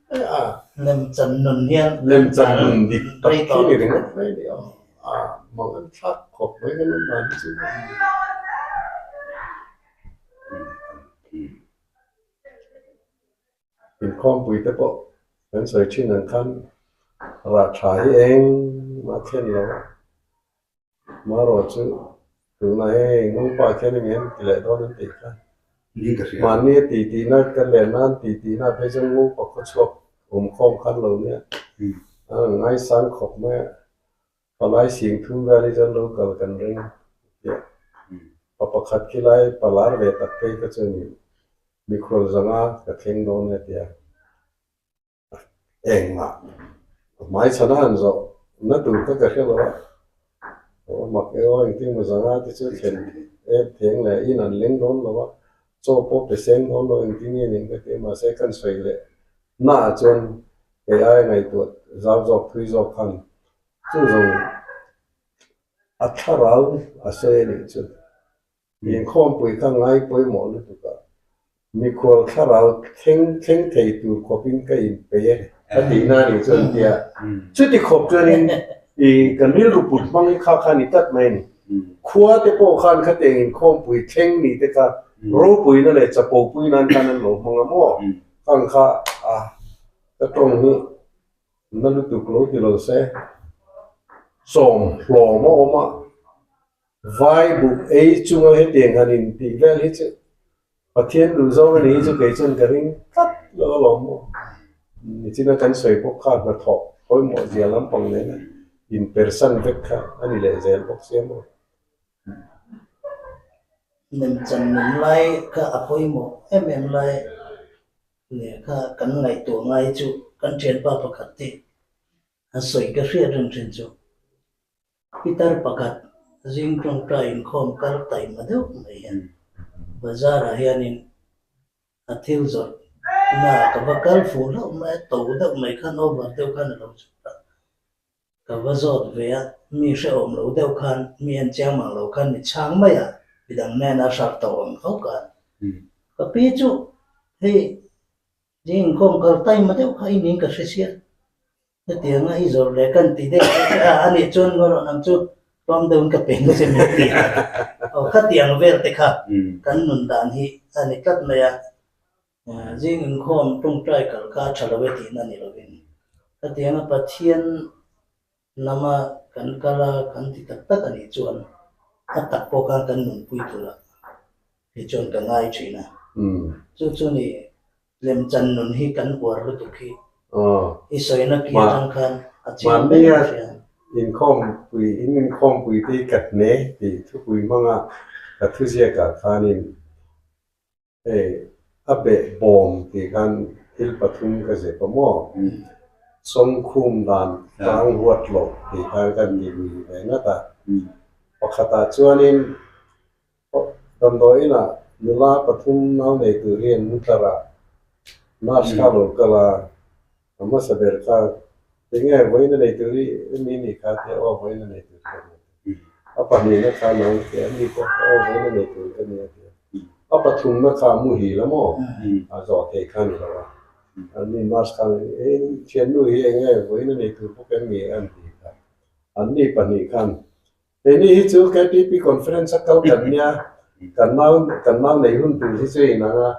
mai a. Lemchan nun hian Lemchan nun dik tak hi ni ringawt mai ni aw. A mang an thlak khawp mai kan awm dan hi chu. Inkhawmpui te pawh kan sawi thin ang khan rah tha hi engmah thlen lo a, marawh chu tunah hei Ngungpa khian eng em ti leh dawn an tih kha. Mahni a tih tihna kan len nan tih tihna phei chuan Ngungpa khawchhuak awmkhawm khan lo nia a ngaisang khawp mai a. Palai sing thum vel hi chuan lo kal kan ring tih pa pakhat khi lai palar ve tak phei kha chuan in mikhual zanga ka thleng dawn e tia engmah hmai chhana han zawh na tur kha ka hre lo a, aw mak e aw engtin maw zanga te chu thlen em theng leh in an leng dawn lo a, chaw pawh pe seng dawn lo engtin nge ning ka ti a mahse kan sawi leh naah chuan kei ai ngaihtuah zau zawk thui zawk khan Chu zawng a thlarau a sawi a nih chu. Inkhawmpui kha ngai pawimawh lutuk a, mikhual thlarau thleng thleng thei tur khawpin ka inpeih e a tihna a nih chu an ti a. Chuti khawp chuanin i kan rilru put hmang hi kha kha a ni tlat mai a ni. Khua te pawh khan khatiang inkhawmpui thleng ni te kha ropuina leh chapopui nan khan an lo hmang a maw? Khang kha a ka tawng hi Na lutuk lo ti lo se, sawm hlawm a awm a, vai buh ei chunga hetiang han in tih vel hi chu Pathian duh zawng a ni hi chu kei chuan ka ring tlat lo alawm maw. Nichina kan sawi bawk kha hnathawh pawimawh zia lampang nena inpersan vek kha a ni leh zel bawk sia maw. Lemchan nun lai kha a pawimawh em em lai. Lehkha kan ngaihtuah ngai chu kan thianpa pakhat te a sawi ka hriat reng thin chu pitar pakhat zing tawngtai inkhawm kal taima deuh mai hian bazar ah hianin a thil zawrh na ka va kal fuh hlauh mai a to deuh mai khan over deuh khan a lo chhuk a. Ka va zawt ve a, mi hrehawm lo deuh khan, mi en chiang mang lo khan mi chhang mai a, midang hnena hralh to ang tho khan. Ka pi chu hei zing inkhawm kal taima deuh kha i ning ka hre sia, hetianga i zawrh leh kan ti deuh che a, anih chuan ngaw rawh nang chu tlawm deuhin ka pe nge che min ti a, aw khatiang vel te kha kan nun dan hi a ni tlat mai a. Zing inkhawm tawngtai kal kha a tha lo e tihna ni lovin hetianga Pathian lama kan kal a, kan ti tak tak a nih chuan a tak pawh khan kan nunpui tura hi chuan ka ngai thin a. Chu chu ni lemchan nun hi kan uar lutuk hi i sawina ki atang khan a chiang ber a hria. Inkhawmpui, in inkhawmpui te hi ka hne tih thupui hmanga ka thuziakah khanin Hei, a beh bawm tih khan thil pathum ka zep a maw? Sawngkhum dan tlang huat loh tih khan kan ti lui ve ngat a. Pakhatah chuanin damdawi inah nula pathum nau nei tur hi an tlar a, nurse kha a lo kal a, a hmasa ber kha tinge vawiin a nei tur hi mi nih kha tia aw vawiin a nei tur ka ni a ti. A pahnihna kha nang tia mi pawh kha aw vawiin a nei tur ka ni a ti a. A pathumna kha a muhil a maw? A zawh theih kha a ni lo a. An ni nurse khan eng thiannu hi eng nge vawiin a nei tur bawk em ni an ti kha. An ni pahnih khan Keini hi chu KTP conference a kal kan nia, kan nau kan nau nei hun tur hi chu in ang a.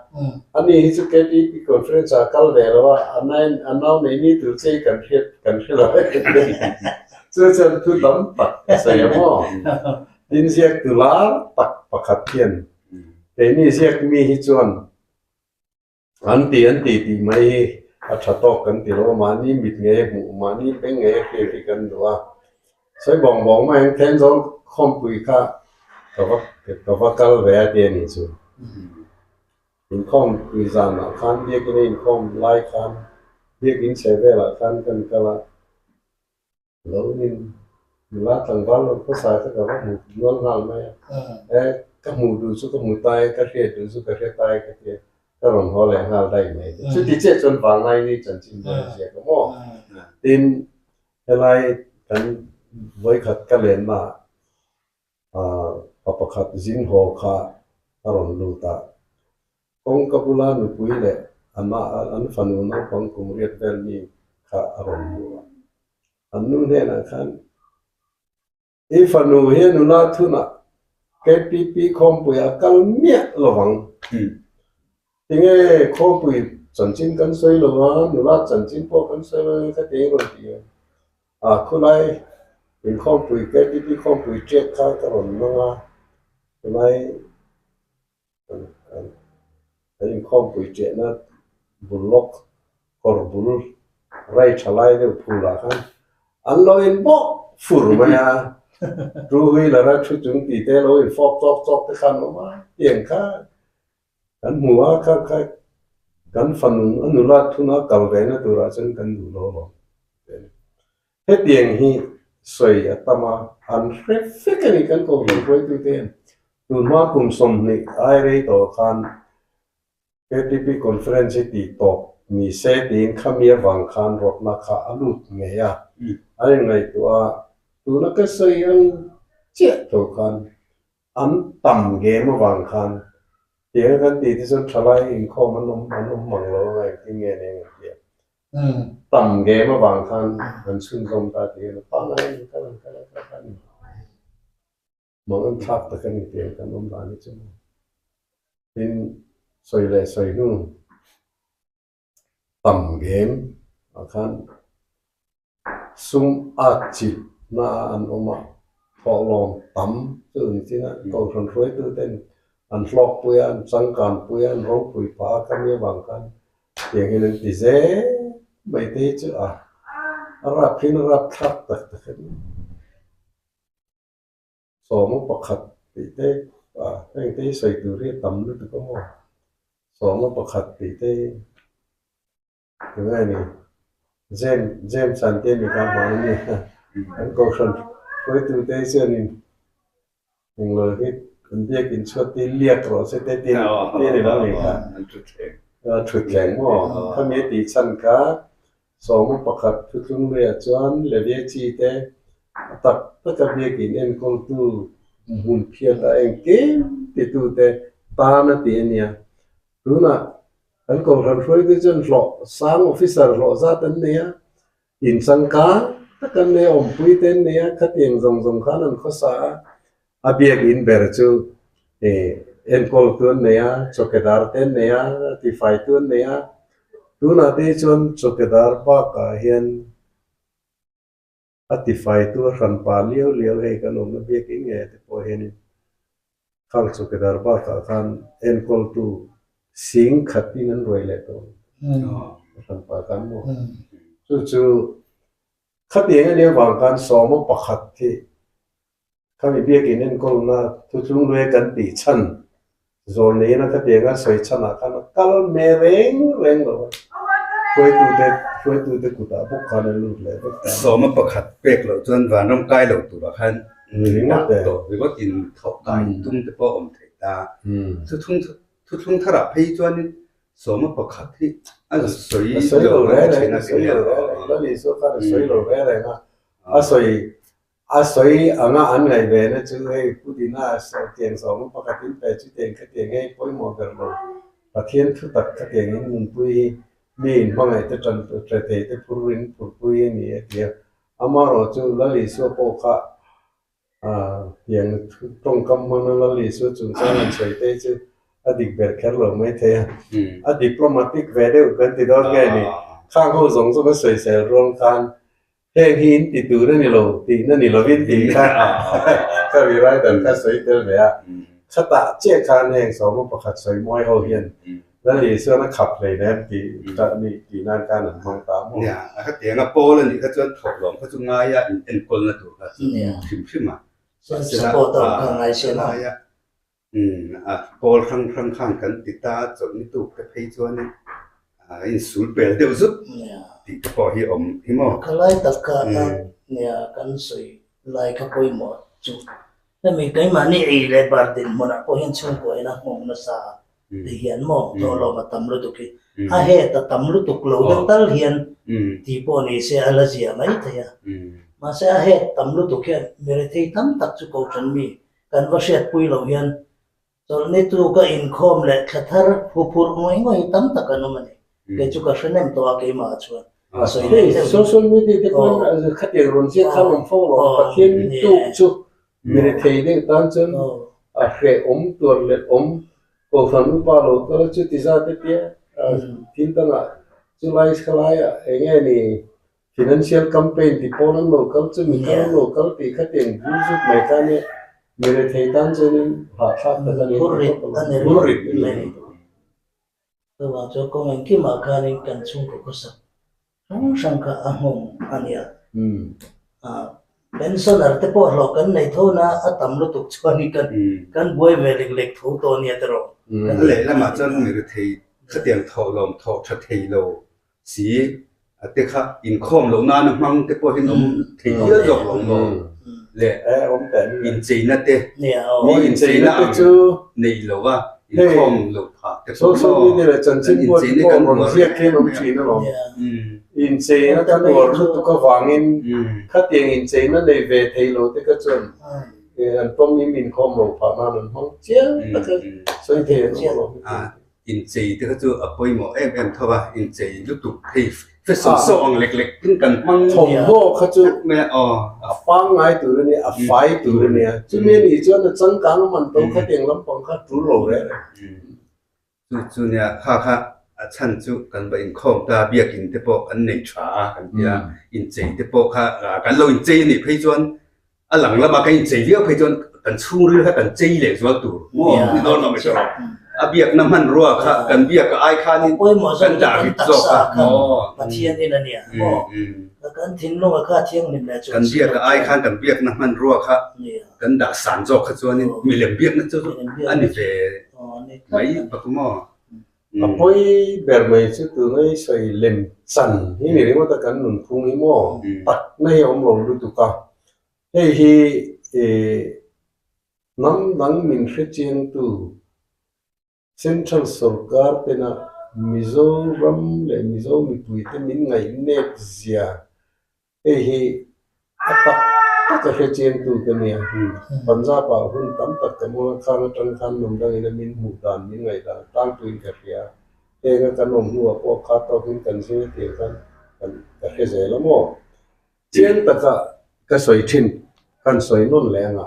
Ani hi chu KTP conference ah a kal ve lo a, a nai a nau nei ni tur che hi kan hriat kan hre lo e. Chu chuan thu tam tak a sawi a maw? Tin ziak tu lar tak pakhat hian keini ziak mi hi chuan An ti an ti tih mai hi a tha tawk kan ti lo a, mahni mit ngei a hmuh, mahni beng ngei a hriat hi kan duh a. Sawi bawng bawng mai ang Thenzawl khawmpui kha ka va ka va kal ve a ti a nih chu. Inkhawmpui zanah khan biakin a inkhawm lai khan biakin chhe velah khan kan kal a. Lo in nula tlangval lo khawsa kha ka va hmu nual nghal mai a, e ka hmuh duh chu ka hmu ta e, ka hriat duh chu ka hre ta e ka ti a, ka rawn haw leh nghal daih mai. Chuti chiah chuan vanglai ni chanchin ber a ziak a maw? Tin, helai Kan vawikhat ka lenna ah pa pakhat zin haw kha a rawn lut a. Kawngka bula nupui leh an fanu naupang kum riat vel mi kha a rawn hmu a. An nu hnenah khan, I fanu hi a nula thunah KPP khawmpui a kal miah lovang. Tinge khawmpui chanchin kan sawi lo a, nula chanchin pawh kan sawi lo a, khatiang rawn ti a. A khulai inkhawmpui KPP khawmpui ṭiak kha ka rawn hmang a, khulai An inkhawmpui ṭiahna bul lawk kawr bul rai ṭha lai deuh phulah khan an lo in bawk fur mai a, two wheeler a thu chung tih te lo in fawk chawk chawk te khan awm a, tiang kha kan hmu a kha kha kan fanu a nula thuna kal ve na turah chuan kan duh lo alawm. Hetiang hi sawi a tam a, an hre vek a ni kan kohhran hruaitute hian. Tunhma kum 20 ai rei tawh khan KTP conference hi tih tawp ni se tiin khami avang khan rawtna kha a lut ngei a, an inngaihtuah a, tuna ka sawi ang chiah tho khan an tam gem avang khan tiang a kan tih te chuan thalai inkhawm an awm an awm mang lo anga engtin nge ni ang tih a. Tam gem avang khan an chhunzawm ta tih hian a pangngai a ni kal an kal a kal a ni. Mang an thlak tak a ni tih kan awm dan hi chu maw. Tin, sawi leh sawi hnu tam gem ah khan sum at chilh na a an awm a, thawhlawm tam chu ni chin a, kohhran hruaitu ten an hlawk pui a, an changkan pui a, an ropui phah a, khami avang khan tiang hian an ti zel mai te hi chu a a rap hian a rap thlak tak tak a ni. Sawma pakhat tih te ah heng te hi sawi tur hi a tam lutuk a maw? Sawma pakhat tih te hi tunge ni? James James an tia mi kha hmang a nia an kohhran hruaitu te hi chuanin englo hi an biakin chhuat te hi liak rawh se te tiin ti a ni lo ni kha thutthleng maw? Khami a tih chhan kha Sawma pakhat thuthlung luiah chuan Levia chi te a tak taka biakin enkawltu hmun phiat a engkim titu te tan a ti a nia. Tunah kan kohhran hruaitu chuan hlawh sang officer hlawh zat an nei a, inchangkang tak an nei a, awmpui te an nei a, khatiang zawng zawng khan an khawsa a, a biakin ber chu enkawltu an nei a, chawkedar te an nei a, tifaitu an nei a. Tunah te hi chuan chawkedar bakah hian a tifaitu a hran pah liau liau hei kan awmna biakin ngei te pawh hianin khang chawkedar bakah khan enkawltu sing khatin an ruai leh tawh a hran pah khan maw. Chu chu khatiang a nih avang khan sawma pakhat hi Khami biakin enkawlna thuthlung luia kan tih chhan zawl neiin a khatianga sawi chhanah khan a kal me reng reng lo a, hruaitute hruaitute kutah bawk khan a lut leh vek ta. Sawma pakhat pek loh chuan vanram kai lo turah khan ringawt tawh ringawt in thawh kai tum te pawh a awm thei ta. Thuthlung thuthlung tharah phei chuanin sawma pakhat hi a sawi lo reng reng a sawi lo reng reng Lali chu khan a sawi lo reng reng a, a sawi A sawi anga an ngaih ve na chu hei Pu Dina tiang zawng pakhat in pe chu tiang khatiang hei pawimawh ber lo Pathian thu tak khatiang in nunpui hi mi in hmangaih te tan ṭe thei te phur in phurpui a ni a ti a. Amaherawh chu Lal Isua pawh kha tiang tawngkam hmana Lal Isua chungchang an sawi te chu a dik ber kher lo mai thei a. A diplomatic ve deuh kan ti dawn nge ni. Khang ho zawng zawng a sawisel ruang khan Heng hi in ti tur a ni lo tihna ni lovin tih kha ka ri writer kha sawi tel ve a. Khatah chiah khan heng sawma pakhat sawi mawi ho hian Lal Isuan a khap hlei nem tih ni tih nan khan an hmang ta maw? Nia, a khatiang a pawl a nih kha chuan thawk lawm kha chu ngaia in enkawlna tur kha chu hrim hrim a. Chuan support a awm kha ngai se maw? A pawl hrang hrang khan kan ti ta a, chawlhni tuk te phei chuanin a insul pel deuh zut tih te pawh hi awm hi maw? Ka lai tak kha a nia kan sawi lai kha pawimawh chu hemi keimahni ei leh bar dinhmunah pawh hian chhungkua in a nghawng nasa a ti hian maw thawhlawm a tam lutuk hi a het a tam lutuk lo deuh tal hian tih pawh ni se a la zia mai thei a. Mahse a het tam lutuk hian mi rethei tam tak chu kohhran mi kan va hriatpui loh hian chawlhni tuka inkhawm leh thla thar huphurh ngawih ngawih hi tam tak an awm a ni. Kei chu ka hre nem tawh a keimah ah chuan a sawi Hei social media te pawhin khatiang rawn ziak khan awm fo lo, Pathian tuk chu mi rethei deuh tan chuan a hrehawm tuar leh awm Kohhran upa lo kal chu ti zat e tia thil dangah chulai khalaiah eng nge ni financial campaign ti pawn an lo kal chu mi kal an lo kal tih kha tiang bul zut mai kha nia mi rethei tan chuanin hahthlak tak a ni phur rit a ni. Chuvang chuan kawng engkimah khanin kan chhungkaw khawsak hrang hrang kha a nghawng a nia. Pensioner te pawh hlawh kan nei tho na a tam lutuk chuan kan kan buai ve lek lek tho tawh a nia tiraw. A lehlamah chuan mi rethei khatiang thawh lawm thawh tha thei lo si a te kha inkhawm loh nana hmang te pawh hian awm thei hial zawk lo maw le incheina te mi incheina ang nei lo a inkhawm loh phah te pawh maw kan incheina kan uar incheina kan uar lutuk avangin khatiang incheina nei ve thei lo te kha chuan an pawm in inkhawm loh phah nan an hmang chiang tak a sawi thei an awm lo. Inchei te kha chu a pawimawh em em tho a, inchei lutuk hei fashion show ang lek lek in kan hmang Thawmhnaw kha chu a pangngai tur a nia, a fai tur a nia. Chumi a nih chuan a changkang a man to kha tiang lampang kha tul lo reng reng. Chu chu nia kha kha a chhan chu kan va inkhawm ta, biakin te pawh kan nei tha a kan tia, inchei te pawh kha kan lo inchei a nih phei chuan A lang lama kan inchei viau phei chuan kan chhungril kha kan chei leh zual tur maw ni dawn lo mai tawh. A biakna hmanrua kha kan biak a ai khanin kan dah rit zawk a maw. Kan biak a ai khan kan biakna hmanrua kha kan dah san zawk kha chuanin milem biakna chu a ni ve mai bawk maw. A pawi ber mai chu tuna i sawi lem chan hi ni ringawt a kan nunphung hi maw takna hi a awm lo lutuk a, hei hi hnam dang min hrechiangtu Central sorkar tena Mizoram leh Mizo mipuite min ngaihnep zia Hei hi a tak tak a hrechiangtu ka nia. Punjab ah hun tam tak ka hmang a, khang atang khan hnam dangin a min hmuh dan, min ngaih dan tlangpuiin ka hria. Heng a kan awm hnuah pawh kha tawkin kan zing a tih khan kan ka hre zel a maw? Chiang taka ka sawi thin, kan sawi nawn leh anga.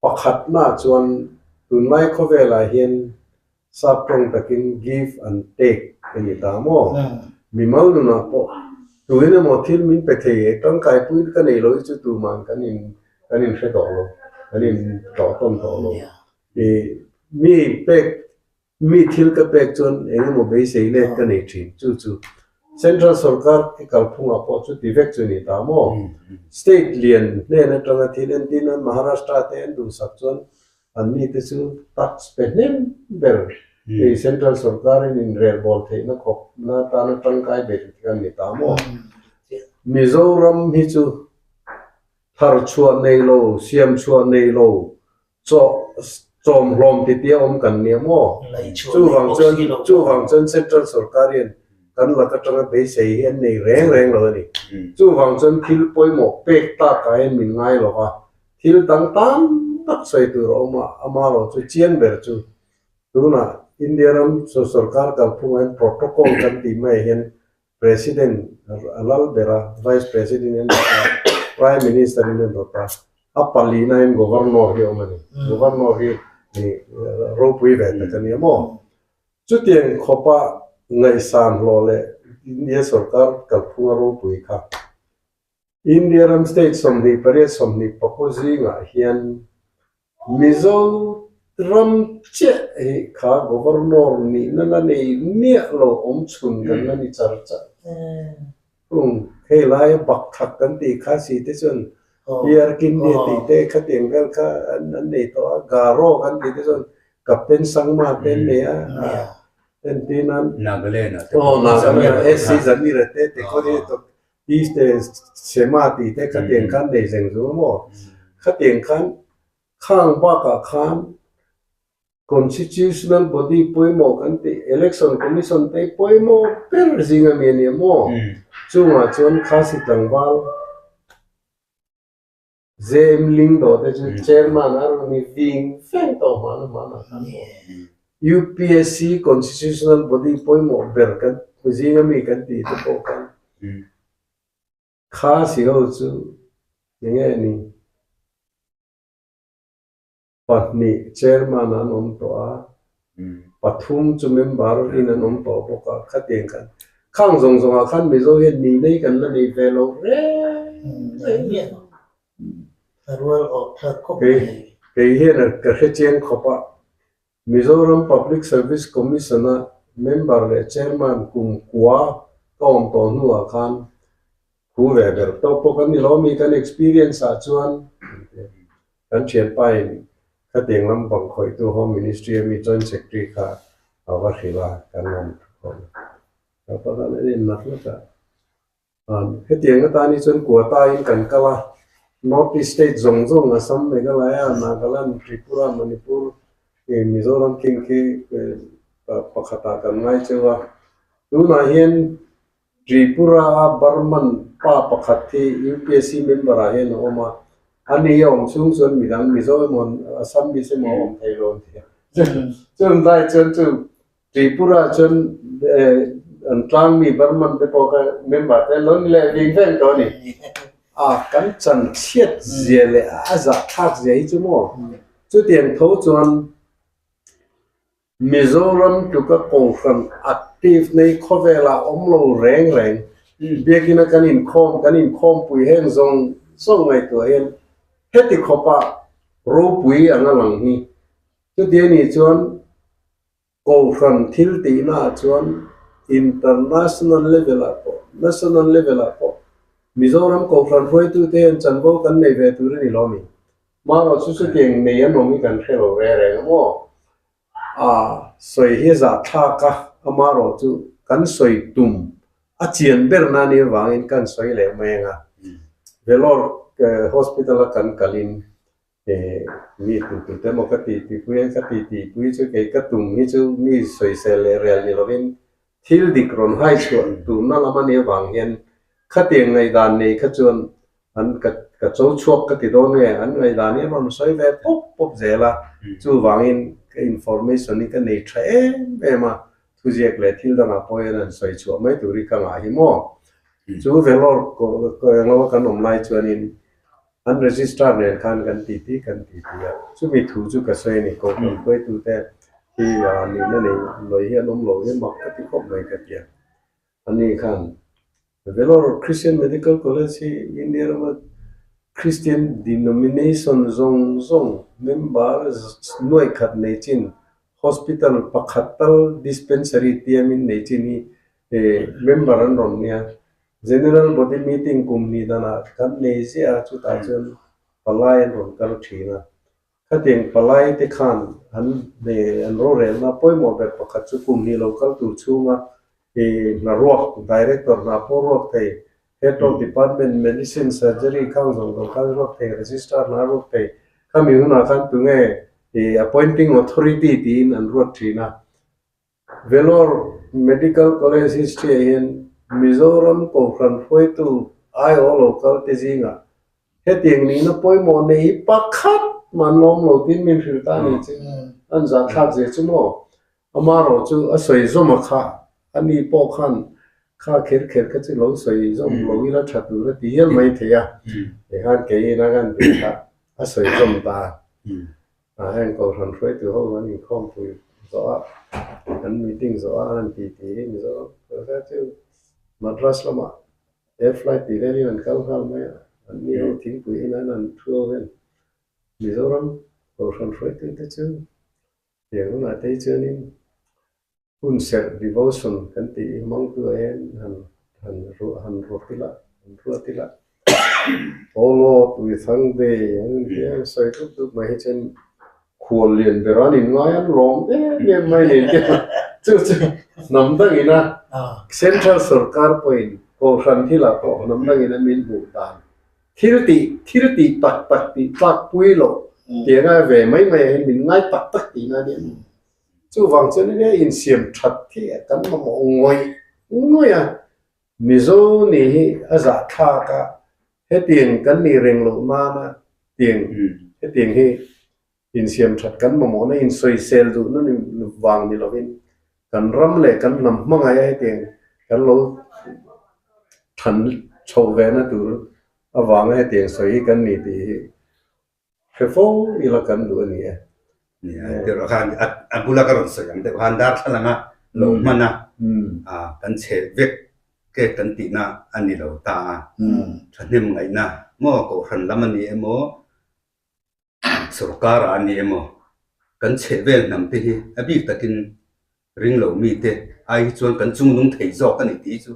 Pakhatna chuan tunlai khawvelah hian sap tawng takin give and take a ni ta maw? Mimal nunah pawh tuin emaw thil min pe thei e, tangkaipui ka nei lo hi chu tuman kan in kan inhre tawh lo, kan in tlawh tawn tawh lo. Mi pek Mi thil ka pek chuan eng emaw beisei let ka nei thin, chu chu Central sorkar i kalphungah pawh chuti vek chu ni ta maw? State lian hnen atanga thil entin a Maharashtra te an duhsak chuan an mite chu tax pe hnem ber hei Central sorkarin inrelbawl theihna khawpna atana tangkai ber an ni ta maw? Mizoram hi chu thar chhuah nei lo, siam chhuah nei lo Chaw chawm hlawm ti tia awm kan nia maw? Chuvang chuan chuvang chuan Central sorkar hian kan lak atanga beisei hi an nei reng reng lo a ni. Chuvang chuan thil pawimawh pek takah hian min ngai lo va, thil dang tam tak sawi tur a awm a, amaherawh chu chiang ber chu tunah India ram sorkar kalphungah hian protocol kan tih maiah hian President a lal ber a, Vice President in a dawt a, Prime Minister in a dawt a, a palina in Governor hi a awm a ni. Governor hi ropui ve tak a nia maw? Chutiang khawpa ngaihsan hlawh leh India sorkar kalphunga ropui kha India ram state 28 24 zingah hian Mizo ram chiah hi kha Governor nihna la nei miah lo awm chhun kan la ni char char thung. Hei laia bak thak kan tih kha si te chuan PR Kindi tih te khatiang vel kha an nei tawh a, Garo kan tih te chuan Captain Sangma te an nei a, entirnan Nagaland ah te pawh Nagaland SC Zamira te te khaw hi Tih Sema tih te khatiang khan nei zeng zu maw? Khatiang khan khang bakah khan Constitutional body pawimawh kan tih Election Commission te pawimawh ber zing a mi a nia maw? Chungah chuan Khasi tlangval. JM Lyngdoh te chu chairman a rawn ni ving veng tawh hmana hmana khan UPSC constitutional body pawimawh ber kan zinga mi kan tih te pawh khan kha si ho chu enge ni pahnih chairman an awm tawh a, pathum chu member in an awm tawh bawk a, khatiang khan khang zawng zawng ah khan Mizo hian ni nei kan la nei ve lo reng reng kei hian ka hre chiang khawp a, Mizoram Public Service Commission a member leh chairman kum kua ka awm tawh hnuah khan Thu ve ber tawk pawh kan ni lo mi kan experience ah chuan kan thianpa in khatiang lam bang khawihtu Home Ministry a mi Joint Secretary kha a va hrilh a kan awm khawm a pa khan a en nat nat a hetiang atan hi chuan quota in kan kal a North East state zawng zawng Assam, Meghalaya, Nagaland, Tripura, Manipur, Mizoram king khi pakhatah kan ngai cheu a tunah hian Tripura-a Burman pa pakhat hi UPSC member ah hian a awm a, a ni a awm chhung chuan midang Mizo emaw Assam Miss emaw a awm thei lo an ti a. Chung lai chuan chu Tripura chuan an tlang mi Burman te pawh kha member te an lo ni leh ving veng tawh a ni. A kan chan chhiat zia leh a zahthlak zia hi chu maw chutiang tho chuan Mizoram tluka Kohhran active nei khawvelah awm lo reng reng. Biakina kan inkhawm, kan inkhawmpui heng zawng zawng ngaihtuah hian heti khawpa ropui anga lang hi. Chuti a nih chuan Kohhran thil tihnaah chuan international level ah pawh, national level ah pawh Mizoram Kohhran hruaitute hian chanvo kan nei ve tur a ni lo a mi? Marawh chu chutiang nei an awm hi kan hre lo reng reng a maw? A sawi hi a zahthlak a, amarawh chu kan sawi tum a chian ber na nih avangin kan sawi leh mai ang a. Vellore Hospital a kan kalin mi tu tu te emaw ka ti ti pui a, ka ti ti pui chu kei ka tum hi chu mi sawisel leh rel ni lovin thil dik rawn hai chhuah turna lam a nih avang hian khatiang ngaihdan nei kha chuan an ka ka cho chhuak ka ti dawn nge an ngaihdan hi a rawn sawi ve pawp pawp zel a chuvangin ka information hi ka nei tha em em a thuziak leh thil dangah pawh hian an sawi chhuah mai tur hi ka ngah hi maw chu Vellore englo a kan awm lai chuanin an registrar nen khan kan ti ti kan ti ti a chumi thu chu ka sawi a ni kohhran hruaitute hi nihna nei lawi hi an awm lo hi mak ka ti khawp mai ka ti a ani khan Vellore Christian Medical College hi India rama Christian denomination zawng zawng member nuaih khat nei chin hospital pakhat tal dispensary tiamin nei chin hi member an rawn nia. General Body Meeting kum hnih danah kan nei ziah a chutah chuan palai an rawn kal thin a. Khatiang palai te khan an an rorelna pawimawh ber pakhat chu kum hnih lo kal tur chhunga i hna ruak, Director hna pawh ruak thei, Head of Department, Medicine, Surgery khang zawng zawng khan ruak thei, Registrar hna ruak thei, khami hunah khan tunge i appointing authority tiin an ruat thin a. Vellore Medical College history ah hian Mizoram Kohhran hruaitu aiawh lo kal te zingah hetiang nihna pawimawh nei hi pakhat mah an lawm lo tiin min hrilh ta a ni chu. An zahthlak zia chu maw? Amarawh chu a sawi zawm a kha, ani pawh khan kha kher kher kha chu lo sawi zawm lo ila tha tur a ti hial mai thei a, tikhan keiin a kan tih kha a sawi zawm ta a. Ah heng Kohhran hruaitu ho an inkhawmpui zawh a, an meeting zawh a an ti ti hi Mizoram kha chu Madras lamah air flight tih velin an kal nghal mai a, an ni ho thingpui in an an thu ho hian Mizoram Kohhran hruaitu te chu tiang hunah te hi chuanin hun serh devotion kan tih hi hmangtu ah hian han han han ruat ila han ruat ila Oh Lord we thank thee an inti a sawi dup dup mai hi chuan khual lian ber an inngai an lawm em em mai ni te chu chu hnam dangin a central sorkar pawhin kohhran thilah pawh hnam dangin a min hmuh dan thil tih thil tih tak tak tih tlak pui loh tianga ve mai mai ah hian min ngai tak tak tihna a nia. Chuvang chuan enge insiam that hi kan mamawh ngawih ngawih a, Mizo nih hi a zahthlak a, hetiang kan nih reng loh nana. Tiang hetiang hi insiam that kan mamawhna insawisel duhna ni vang ni lovin kan ram leh kan hnam hmangaih a hetiang kan lo than chhoh ve na tur avanga hetiang sawi hi kan ni tih hi hre fo ila kan duh a ni e. Nia, tirh khan a bula ka rawn sawi ang deuh khan darthlalang a lo hman a, kan chhe vek ke kan tihna a ni lo ta a, thahnem ngaihna maw kohhran lam a ni emaw, sorkar ah a ni emaw, kan chhe vel hnam te hi a bik takin ring lo mite ai hi chuan kan chungnung thei zawk a ni tih chu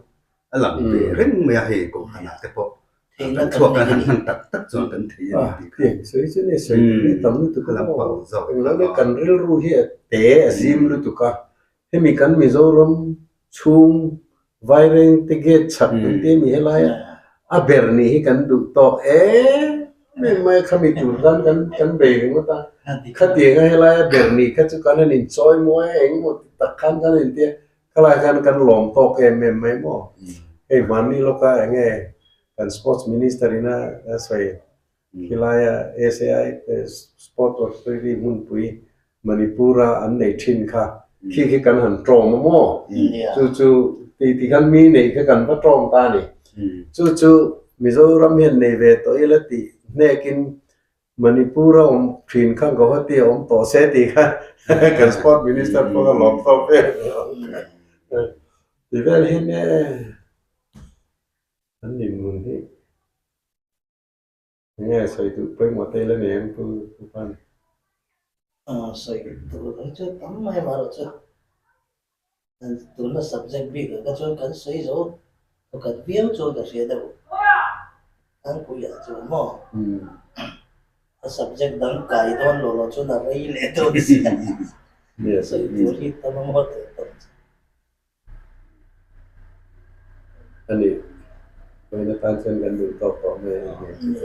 a lang ve reng mai a, hei kohhran ah te pawh kan thluak kan han hman tak tak chuan kan thei a ni tih kha. Sawi chu ni sawi tur hi tam lutuk a maw? Englo le kan rilru hi a te a zim lutuk a, hemi kan Mizoram chhung Vairengte gate chhak kan ti a mi helai a, a ber nih hi kan duh tawk em em mai a, khami tur khan kan kan bei ringawt a, khatiang a helai a ber nih kha chu kan han inchawi mawi a, engemaw ti tak khan kan inti a, khalai khan kan lawm tawk em em mai maw? Hei hmanni lawka enge kan sports minister ina a sawi Khilaia SAI Sport Authority hmunpui Manipur-a an nei thin kha khi khi kan han tawng a maw? Chu chu ti ti khan mi nei kha kan va tawng ta a ni. Chu chu Mizoram hian nei ve tawh ila tih hnekin Manipur-a awm thin kha Guwahati-a awm tawh se tih kha kan Sport Minister pawh kha lawm tawk vel ti vel hi nia an dinhmun hi. Enge sawi duh pawimawh te ila nei ang pu Pu Pan? Sawi tur ang chu tam mai mah erawh chu tuna subject bik ah kha chuan kan sawi zo pakhat viau chuan ka hria deuh ang puiah chuan maw a subject dang kai dawn lo lo chuan a rei leh dawn sia sawi tur hi tam a maw teh tam chu. A ni, vawiin atan chuan kan duh tawk tawh mai a ni.